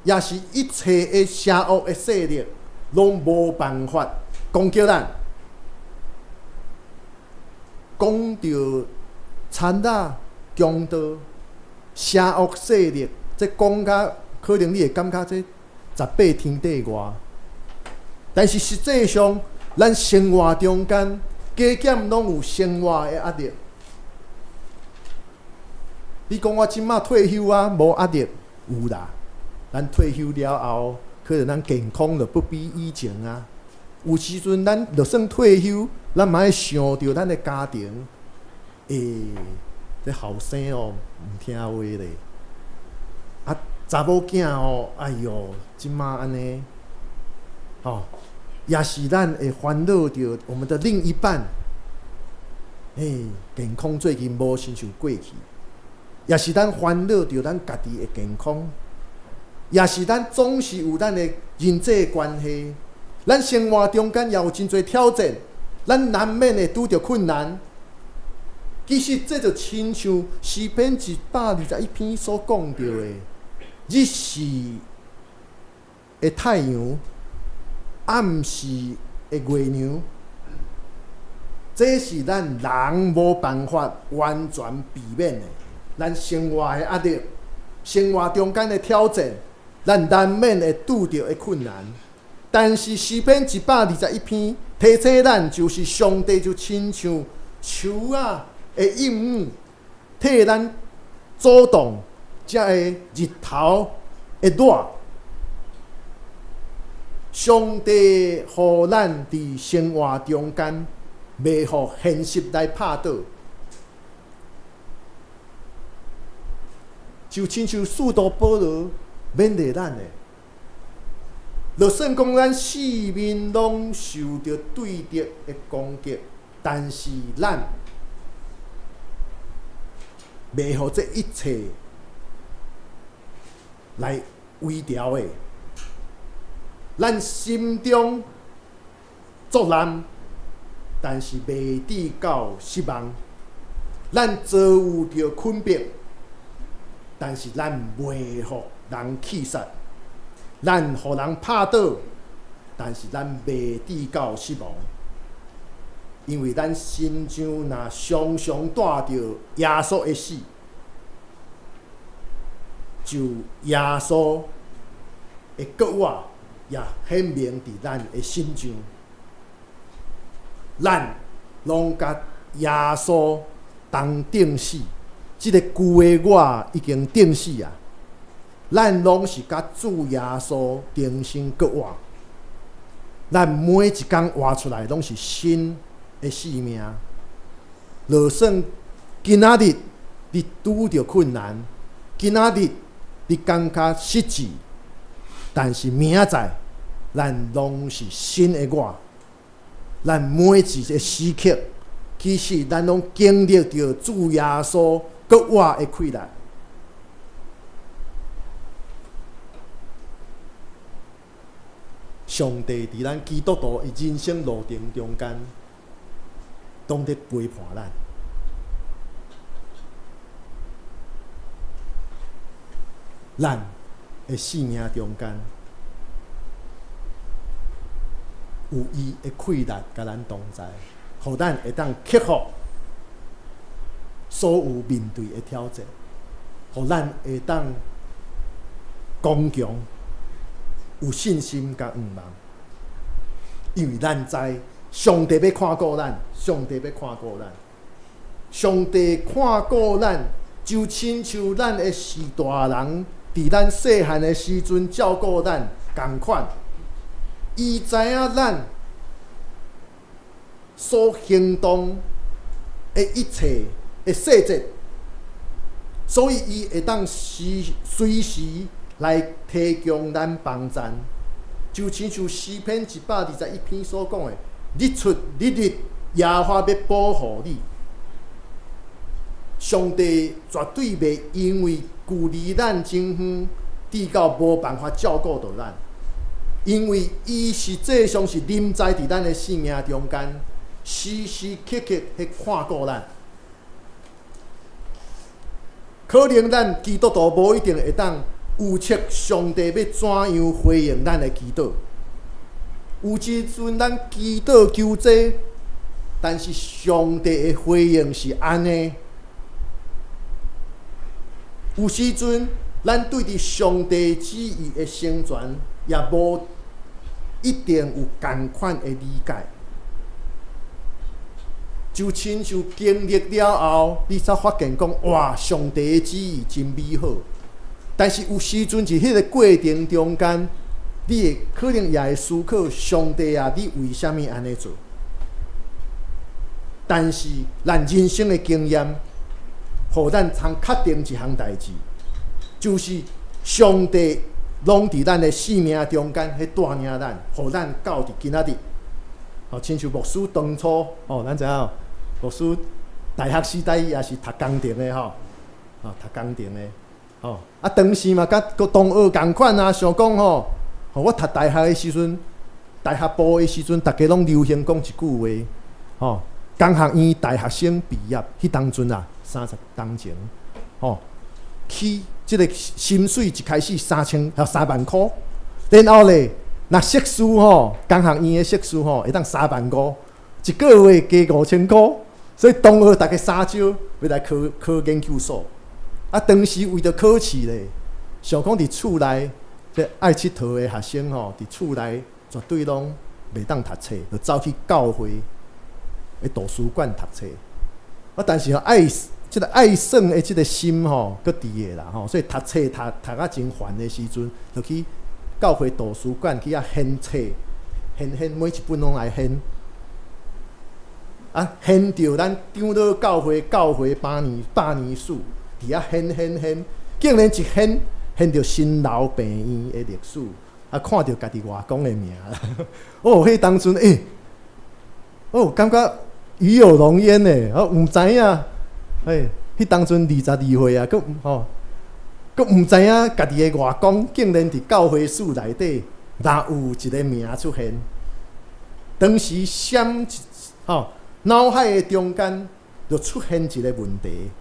也是一切的邪惡的勢力，攏無辦法攻擊咱。講著賊仔、強盜、邪惡勢力，這講甲可能你會感覺這十八天地外，但是實際上，咱生活中間加減攏有生活的壓力。你講我這馬退休啊，無壓力，有啦。咱退休了後，可能咱健康就不比以前啊。有時陣咱就算退休，咱嘛愛想著咱的家庭，欸，這後生哦，毋聽話咧。啊，查某囝哦，哎喲，這馬按呢，吼，也是咱會煩惱著我們的另一半，欸，健康最近無親像過去。也是咱煩惱著咱家己的健康，也是咱總是有咱的人際關係，咱生活中間也有真濟挑戰，咱難免會拄著困難。其實這就親像詩篇121篇所講著的，日時的太陽，暗時的月娘，這是咱人無辦法完全避免的。咱生活的壓力，生活中間的挑戰，咱難免會拄著的困難。但是詩篇121篇提醒咱，就是上帝就親像樹仔的蔭雨，替咱阻擋這个日頭的熱。上帝予咱佇生活中間，袂予現實來拍倒。就親像使徒保羅勉勵咱的，就算講咱四面攏受著對敵的攻擊，但是咱袂予這一切來微調的。咱心中作難，但是袂至到失望。咱遭遇著困迫，但是咱袂予人氣殺，咱予人拍倒，但是咱袂至到失望，因為咱身上若常常帶著耶穌的死，就耶穌的國我也顯明佇咱的身上，咱攏佮耶穌同釘死。這個舊的我已經釘死啊！咱攏是佮主耶穌重生復活。咱每一工活出來，攏是新的生命。就算今仔日你拄著困難，今仔日你感覺失志，但是明仔載，咱攏是新的我。咱每一個時刻，其實咱攏經歷著主耶穌閣活的氣力。上帝佇咱基督徒的人生路程中間，當咧陪伴咱。咱的生命中間，有伊的氣力佮咱同在，予咱會當克服所有面對的挑戰，予咱會當剛強、有信心佮盼望。因為咱知上帝欲看顧咱，上帝欲看顧咱，上帝看顧咱，就親像咱的序大人佇咱細漢的時陣照顧咱仝款。伊知影咱所行動的一切的細節，所以伊會當時隨時來提供咱幫贊。就親像詩篇121篇所講的：日出日入，耶和華欲保護你。上上帝絕對袂因為距離咱真遠，至到無辦法照顧著咱，因為伊實際上是臨在佇咱的生命中間，時時刻刻彼看顧咱。可能咱基督徒無一定會當預測上帝欲怎樣回應咱的祈禱。有時陣咱祈禱求這，但是上帝的回應是按呢。有時陣咱對佇上帝旨意的成全，也無一定有仝款的理解。就親像經歷了後，你才發現講，哇，上帝的旨意真美好。但是有時陣佇彼個過程中間，你會可能也會思考上帝啊，你為啥物按呢做？但是咱人生的經驗，予咱通確定一項代誌，就是上帝攏佇咱的生命中間，彼帶領咱，予咱到佇今仔日。吼，親像牧師當初，吼，咱知影，牧師大學時代也是讀工程的吼，吼，讀工程的，吼，啊，當時嘛，佮同學仝款啊，想講吼，吼，我讀大學的時陣，大學部的時陣，逐家攏流行講一句話，吼，工學院大學生畢業，彼當陣啊，30冬前，吼，起這个薪水一開始3000，3萬箍，然後咧，若碩士吼，工學院的碩士吼，會當3萬5，一個月加5000箍，所以同學逐家相招欲來考考研究所。啊，當時為著考試咧，想講佇厝內，這愛𨑨迌的學生吼，佇厝內絕對攏袂當讀冊，就走去教會的圖書館讀冊。啊，但是吼愛這个愛耍的這个心吼，閣佇的啦吼，所以讀冊讀讀啊真煩的時陣，就去教會圖書館去遐掀冊，掀掀每一本攏來掀。啊，掀著咱長老教會教會百年百年史，佇遐掀掀掀，竟然一掀掀著新老病院的歷史，啊，看著家己外公的名，哦，彼當陣欸，哦，感覺與有榮焉呢，我毋知影，欸，彼當陣22歲啊，閣吼，閣毋知影家己的外公竟然佇教會史內底，若有一个名出現，當時閃吼腦海的中間就出現一个問題：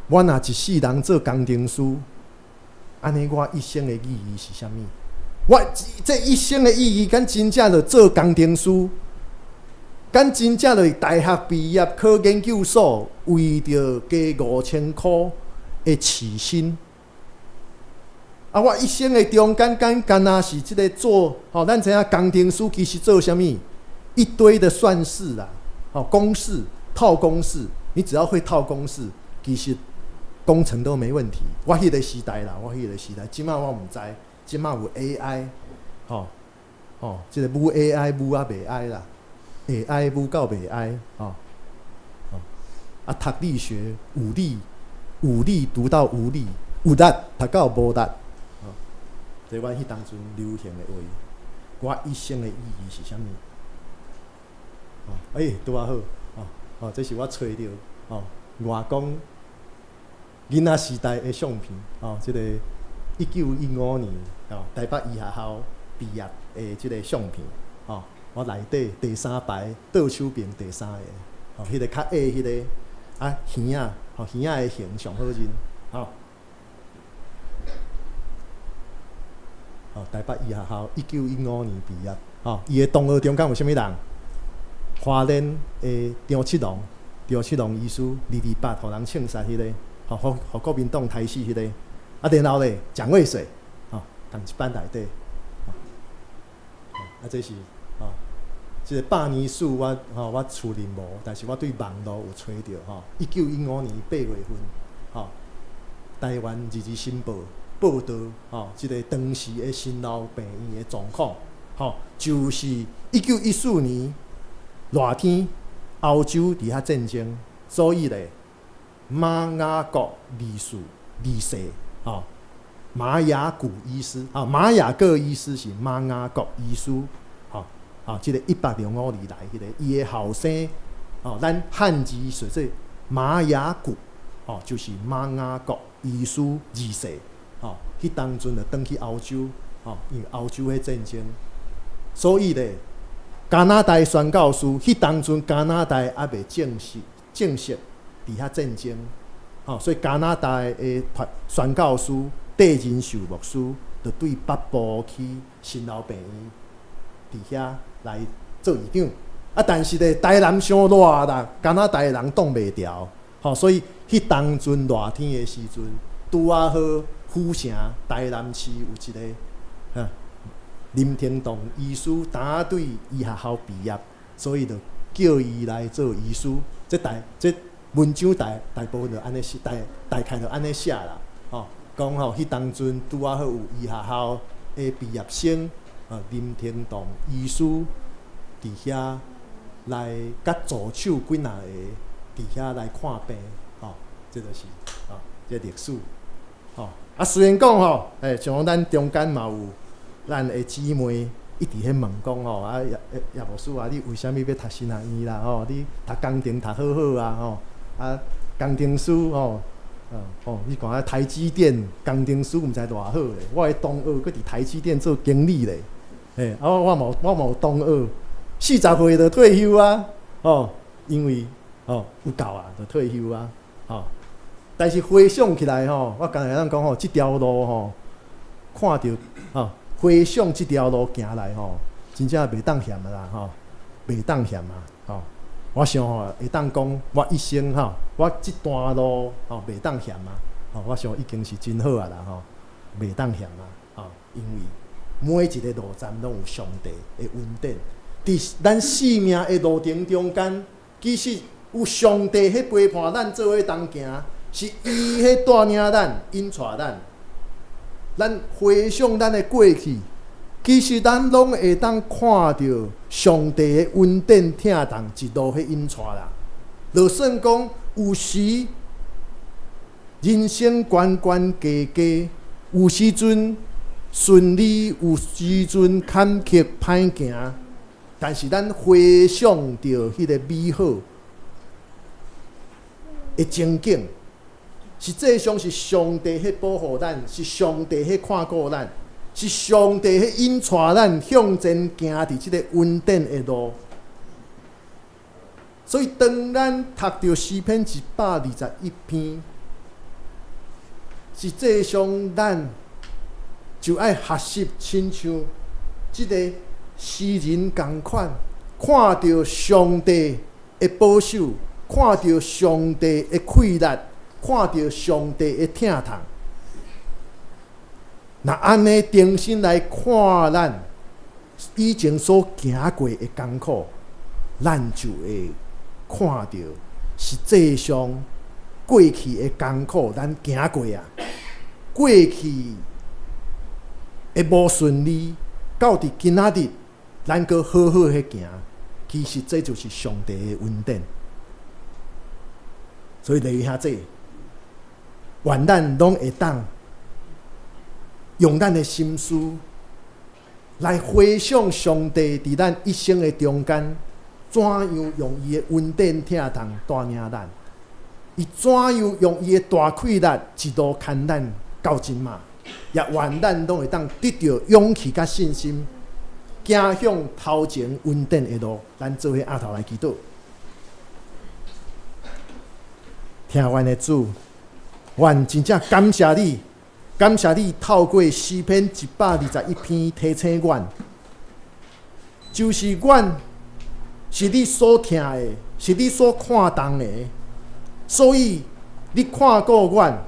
我若一世人做工程師，按呢我一生的意義是啥物？我這一生的意義，敢真正就做工程師？敢真正就是大學畢業考研究所，為著加5000箍的起薪？啊，我一生的中間，敢干焦是這个做吼，咱知影工程師其實做啥物？一堆的算式啦，吼公式套公式，你只要會套公式，其實工程都沒問題。我彼个時代啦，我彼个時代，這馬我毋知，這馬有 AI，吼吼，這个母 AI 母啊袂愛啦，會愛母到袂愛，吼吼啊，讀力學有力有力讀到無力，有力讀到無力，吼，這阮彼當陣流行的話，我一生的意義是啥物？哦，欸，拄仔好，哦，哦，這是我揣著，哦，外公囡仔時代的相片，哦，這个1915年，哦，台北醫學校畢業的這个相片，哦，我內底第三排倒手邊第三个，哦，彼个較矮彼个，啊，耳仔，吼，耳仔的型上好認，吼，哦，台北醫學校1915年畢業，吼，伊的同學中間有啥物人？花蓮的張七郎，張七郎醫師，228予人槍殺彼个，予予國民黨刣死彼個，啊，然後咧，蔣渭水，吼，仝一班內底，啊，這是，吼，這個百年史我，吼，我厝裡無，但是我對網路有揣著，吼，1915年8月份，吼，台灣日日新報報導，吼，這個當時的新老病院的狀況，吼，就是1914年。熱天，歐洲佇遐戰爭，所以咧，馬雅各二世二世，吼，馬雅古醫師，啊，馬雅各醫師是馬雅各醫師，吼，啊，這个105年來彼个，伊的後生，吼，咱漢字說做馬雅谷，吼，就是馬雅各醫師二世，吼，彼當陣就轉去歐洲，吼，因為歐洲彼戰爭，所以咧，加拿大宣教師，彼當陣加拿大猶未正式佇遐戰爭，吼，所以加拿大的宣教師戴仁壽牧師，就對北部去新老病院佇遐來做院長。啊，但是咧，台南傷熱啦，加拿大的人擋袂牢，吼，所以彼當陣熱天的時陣，拄仔好府城台南市有一个林廷棟醫師，當對醫學校畢業，所以就叫伊來做醫師。這大這文章大大部分就按呢寫，大大概就按呢寫啦，吼，講吼，彼當陣拄仔好有醫學校的畢業生，林廷棟醫師佇遐來佮助手幾若个佇遐來看病，吼，這就是吼，這歷史，吼。啊，雖然講吼，像咱中間嘛有咱的姊妹一直咧問講吼，啊葉葉牧師啊，你為啥物欲讀神學院啦？吼，你讀工程讀好好啊，吼，啊工程師吼，哦，你看啊台積電工程師毋知偌好咧，我的同學閣佇台積電做經理咧，啊我嘛有同學40歲就退休啊，吼，因為吼有夠啊，就退休啊，吼。但是回想起來吼，我剛才咱講吼，這條路吼，看著吼，回想這條路行來吼，真正袂當嫌啦吼，袂當嫌啊吼。我想吼，會當講我一生吼，我這段路吼袂當嫌啊，吼，我想已經是真好啊啦吼，袂當嫌啊，吼，因為每一個路站攏有上帝的恩典，佇咱生命的路程中間，其實有上帝彼陪伴咱做伙同行，是伊彼帶領咱、引帶咱。咱回想咱的過去，其實咱攏會當看著上帝的恩典疼痛一路彼引帶啦。就算講有時人生懸懸低低，有時陣順利，有時陣坎坷歹行，但是咱回想著彼个美好的情景，實際上是上帝彼保護咱，是上帝彼看顧咱，是上帝彼引帶咱向前行佇這个恩典的路。所以，當咱讀著詩篇121篇，實際上咱就愛學習親像這个詩人仝款，看著上帝的保守，看著上帝的氣力，看著上帝的疼痛。若按呢重新來看咱以前所行過的艱苦，咱就會看著實際上過去的艱苦，咱行過啊，過去的無順利，到佇今仔日，咱閣好好彼行，其實這就是上帝的恩典。所以弟兄姊，願咱攏會當用咱的心思來回想上帝佇咱一生的中間，怎樣用伊的恩典疼痛帶領咱，伊怎樣用伊的大氣力一路牽咱到這馬，也願咱攏會當得著勇氣佮信心，行向頭前恩典的路。咱做伙徛頭來祈禱。疼阮的主，阮真正感謝你，感謝你透過詩篇121篇提醒阮，就是阮是你所疼的，是你所看重的，所以你看顧阮，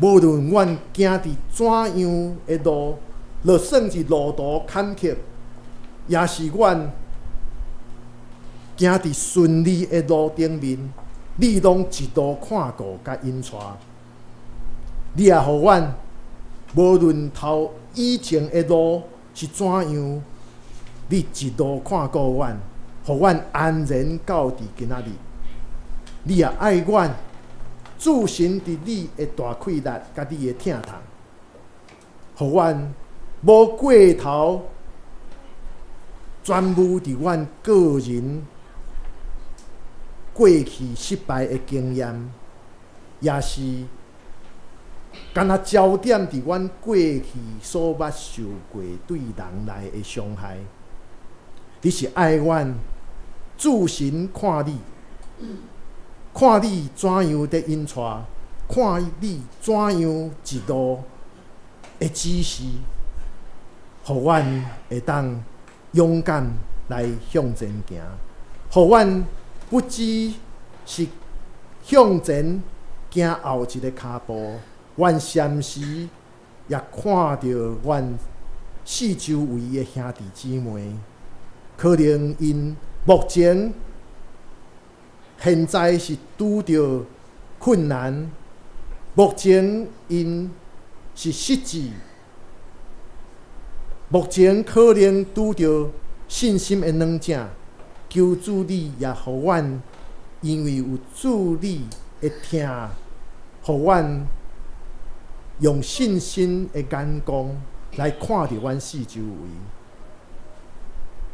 無論阮行佇怎樣的路，就算是路途坎坷，也是阮行佇順利的路頂面，你攏一路看顧佮引帶。你也予阮，無論頭以前的路是怎樣，你一路看顧阮，予阮安然到佇今仔日。你也愛阮，置身佇你的大氣力佮你的疼痛，予阮無過頭專注佇阮個人過去失敗的經驗，也是敢若焦點佇阮過去所捌受過對人來的傷害。你是愛阮注神看你，看你怎樣佇引帶，看你怎樣一路的指示，予阮會當勇敢來向前行，予阮不只是向前行後一个跤步，阮閃時也看著阮四周圍的兄弟姊妹，可能𪜶目前現在是拄著困難，目前𪜶是失志，目前可能拄著信心的軟弱，求主你也予阮，因為有主你的疼，予阮用信心的眼光來看著阮四周圍，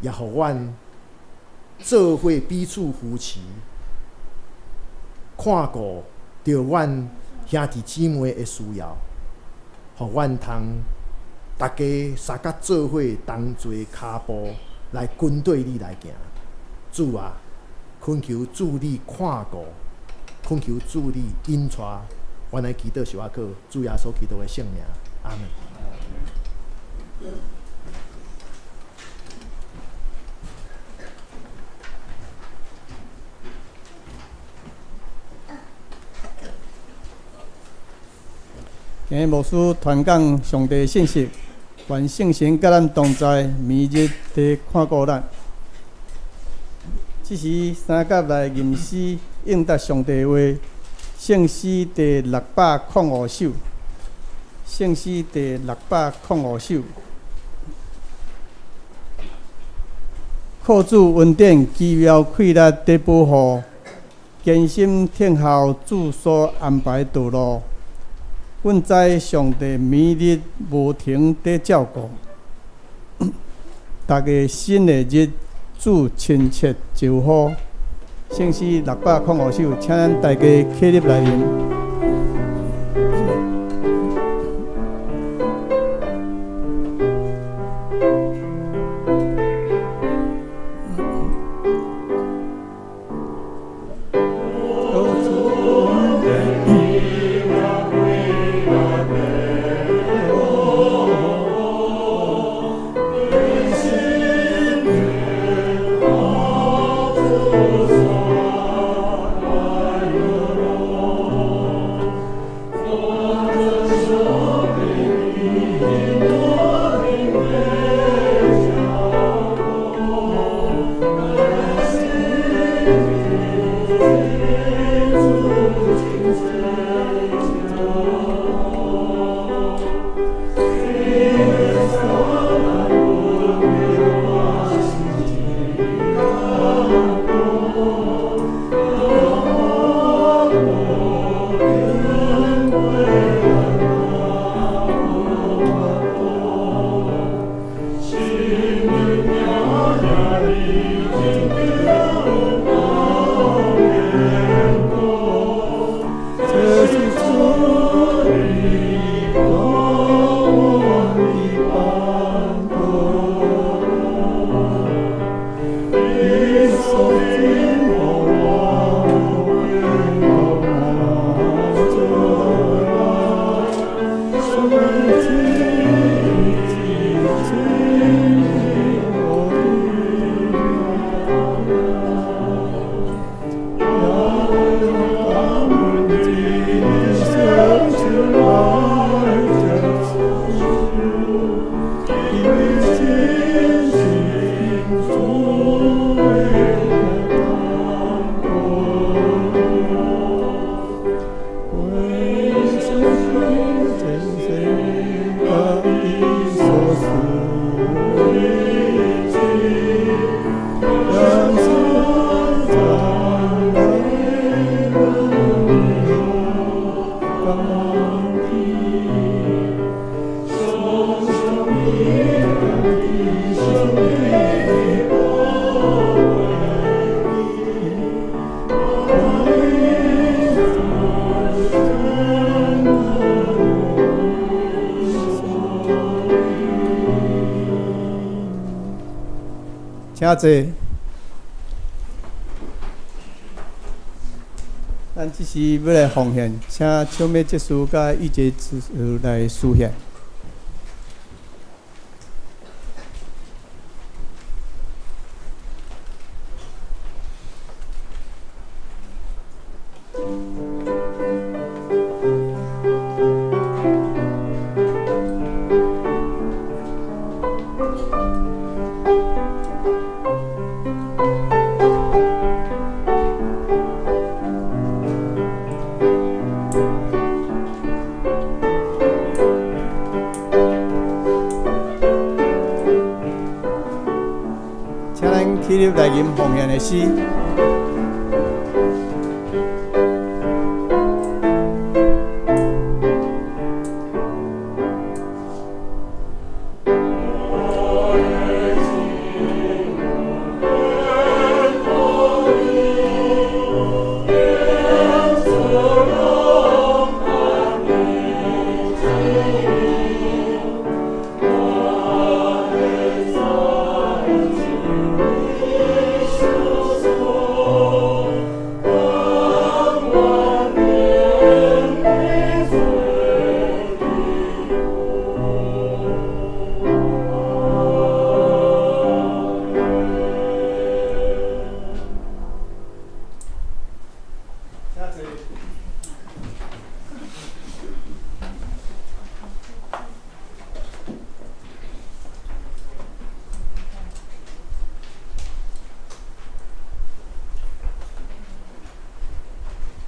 也予阮做伙彼此扶持，看顧著阮兄弟姊妹的需要，予阮通大家相佮做伙同齊跤步來跟綴你來行。主啊，懇求主你看顧，懇求主你引帶，阮來祈禱是我靠主耶穌基督的聖名，阿門。今日牧師傳講上帝信息，願聖神佮咱同在，明日佇看顧咱。這時三甲來吟詩應答上帝話，聖詩第605首，聖詩第605首。靠主恩典奇妙氣力佇保護，堅心聽候主所安排道路。阮知上帝明日無停佇照顧，逐个新的日主親切招呼。聖詩605首，請咱大家起立來聆。請坐。咱這時欲來奉獻，請秋美執事佮玉潔執事來司獻。請咱起立來吟奉獻的詩。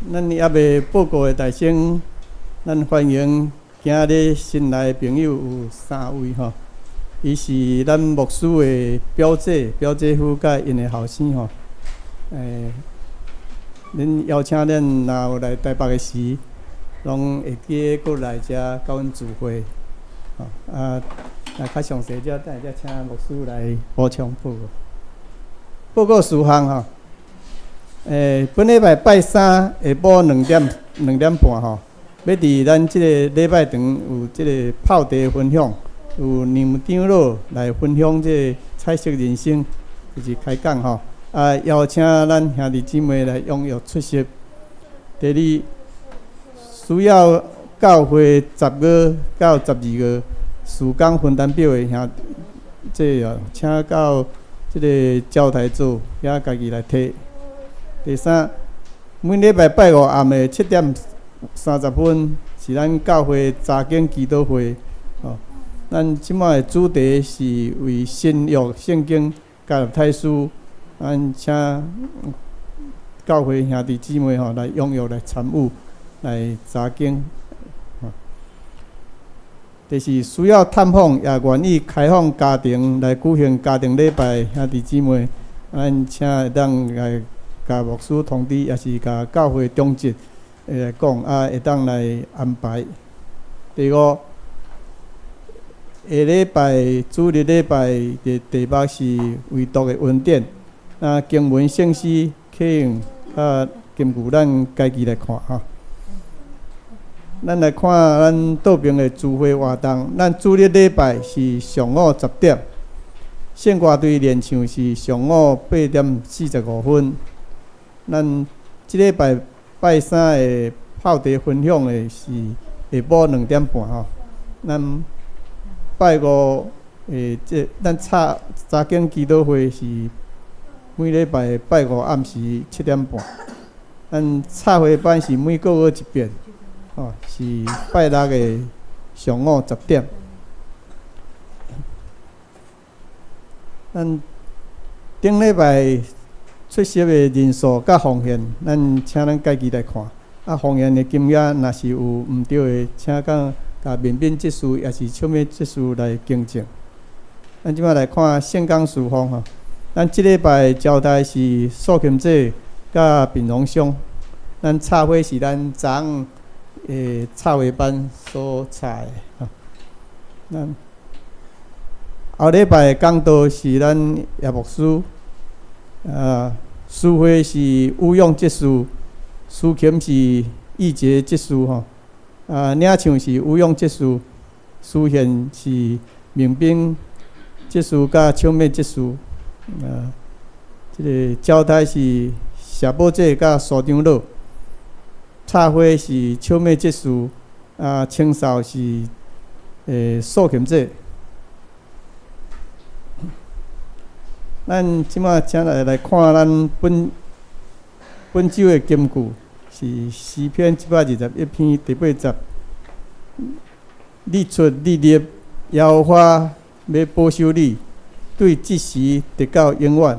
咱猶未報告的大聲，咱歡迎今日新來的朋友有三位吼，伊是咱牧師的表姐、表姐夫佮𪜶的後生吼。恁邀請恁若有來台北的時，攏會記得閣來遮佮阮聚會。吼啊，若較詳細者，等下才請牧師來補充報告。報告事項吼。本禮拜拜三下晡2點半吼，欲佇咱這個禮拜堂有這個泡茶分享，有梁長老來分享這個彩色人生，就是開講吼。啊，邀請咱兄弟姊妹來踴躍出席。第二，需要教會10月到12月事工分擔表的兄，這個請到這個招待所遐家己來提。第三，每禮拜拜五暗的7點30分是咱教會查經祈禱會。吼，咱這擺的主題是為新約聖經加拉太書，咱請教會兄弟姊妹吼來踴躍來參與來查經。第四，需要探訪也願意開放家庭來舉行家庭禮拜，兄弟姊妹，咱請會當來共牧師通知，抑是共教會長執來講，啊，會當來安排。第五，下禮拜主日禮拜的題目是唯獨的恩典。那經文聖詩可用啊，根據咱家己來看哈。咱來看咱道平的聚會活動，咱主日禮拜是上午10點，聖歌隊練唱是上午8點45分。咱這禮拜拜三的泡茶分享的是下晡2點半吼。咱拜五的這咱查查經祈禱會是每禮拜拜五暗時7點半。咱插花班是每個月一遍，吼，是拜六的上午10點。咱頂禮拜出席的人數佮奉獻，咱請咱家己來看。啊，奉獻的金額若是有毋對的，請講共面面執事抑是笑面執事來更正。咱這擺來看聖工事奉吼，咱這禮拜招待是素琴姐佮平榮兄。咱插花是咱昨昏的插花班所插的。吼，咱後禮拜講道是咱葉牧師。司會是吳勇執事，司琴是義傑執事吼，啊，領唱是吳勇執事，司獻是明兵執事佮秋美執事。啊，這个交代是謝寶姐佮蘇長老，插花是秋妹執事，啊，清掃是素琴姐。咱這馬請來來看咱本本週的金句是詩篇121篇第八節。日出日入，耶和華欲保守你，對這時直到永遠。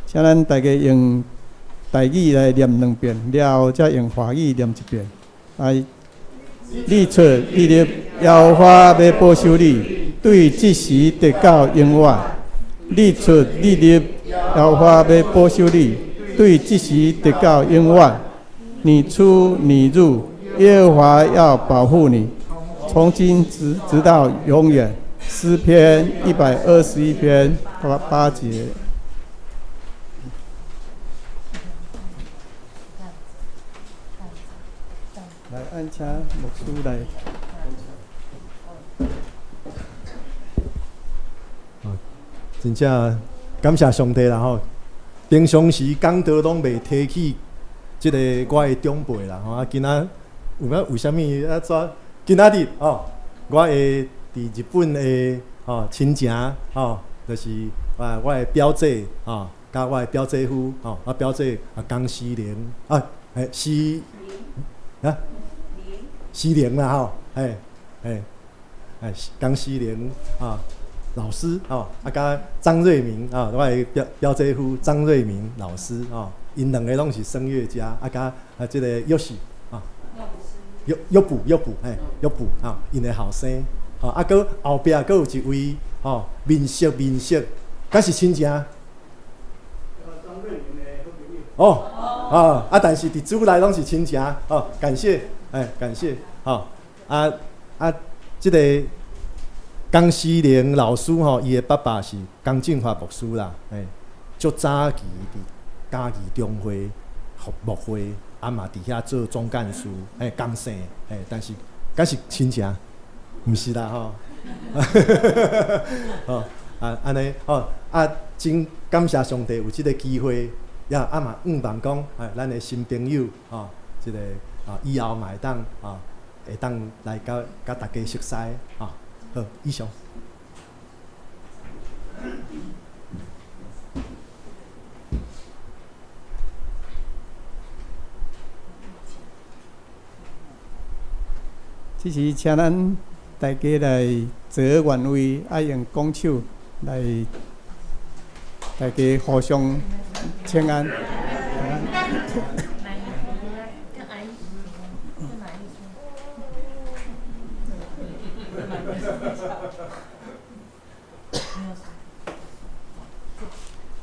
請咱大家用台語來念兩遍，了後才用華語念一遍。來，日出日入，耶和華欲保守你，對這時直到永遠。日出日入，耶和華欲保守你，對這時直到永遠。你出你入，耶和華要保護你，從今直直到永遠。詩篇121篇8節。來，按請牧師來。真正感謝上帝啦吼！平常時講道攏袂提起這个我的長輩啦吼，啊，今仔有影為啥物啊？怎今仔日吼，我的佇日本的吼親情吼，就是啊，我的表姐吼，佮我的表姐夫吼，我表姐啊江思玲啊，嘿，思啊，思玲啦吼，嘿，嘿，嘿，江思玲啊。老師吼，啊，佮張瑞明啊，我的表表姐夫張瑞明老師吼，𪜶兩个攏是聲樂家，啊，佮啊這个約許啊，約約補約補嘿，約補啊，𪜶的後生吼，啊，閣後壁閣有一位吼，面熟面熟，敢是親情？哦，啊啊，但是佇主內攏是親情哦，感謝，哎，感謝，吼，啊啊，這个。江思玲老師吼，伊的爸爸是江振華牧師啦，嘿，足早期佇嘉義中會牧會，啊嘛佇遐做總幹事，嘿，江姓，嘿，但是敢是親情？毋是啦吼，吼啊按呢吼啊，真感謝上帝有這个機會，也啊嘛向望講，哎，咱的新朋友吼，這个啊以後嘛會當啊，會當來佮佮大家熟似吼。好，以上。這時請咱大家來坐原位，愛用拱手來大家互相請安。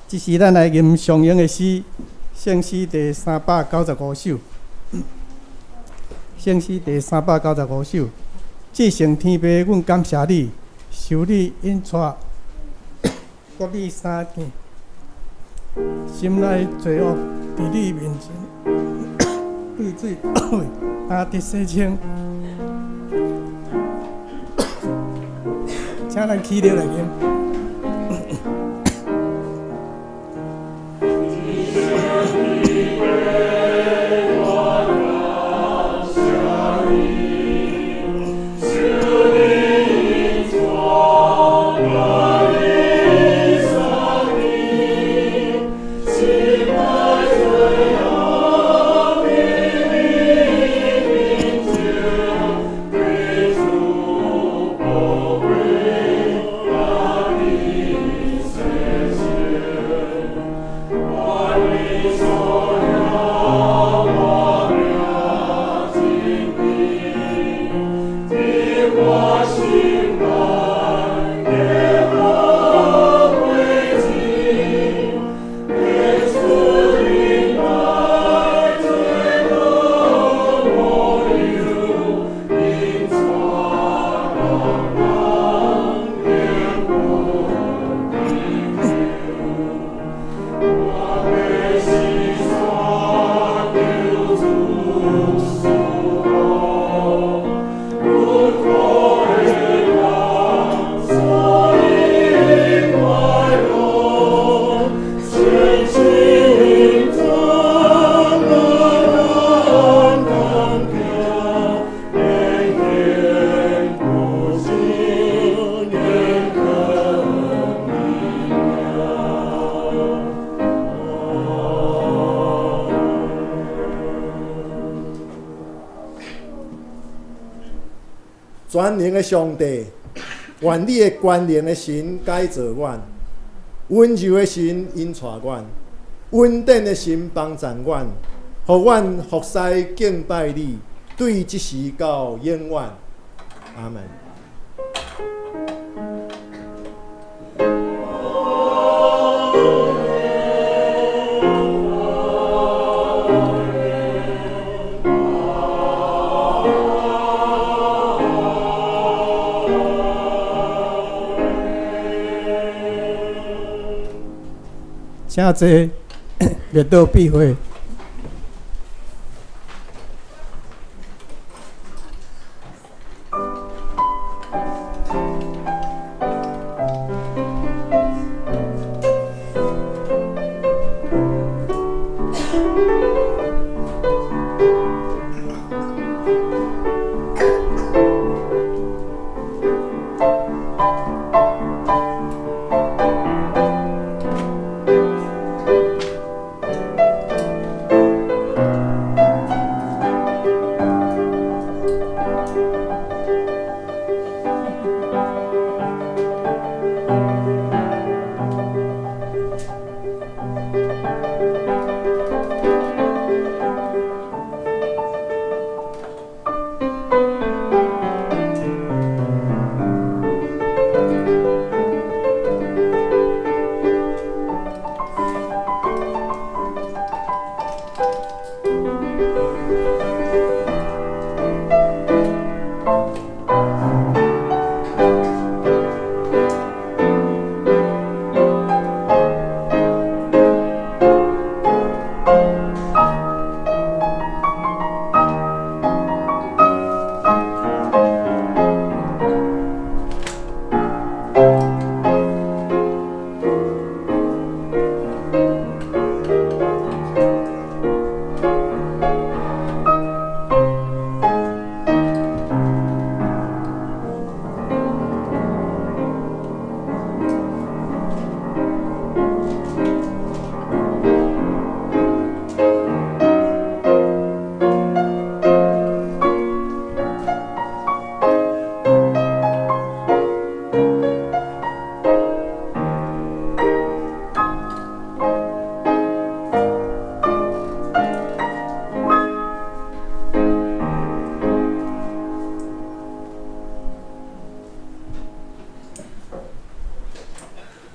這時，咱來吟上用的詩，聖詩第395首。聖詩第395首，至聖天父，阮感謝你，受你引帶，國語三件，心內罪惡佇你面前，對水擔得洗清。請咱起立來吟。全能的上帝，願你的權能的神改造阮，溫柔的神引帶阮，恩典的神幫助阮，予阮服侍敬拜你，對這時到永遠。阿門。請坐，列倒閉會。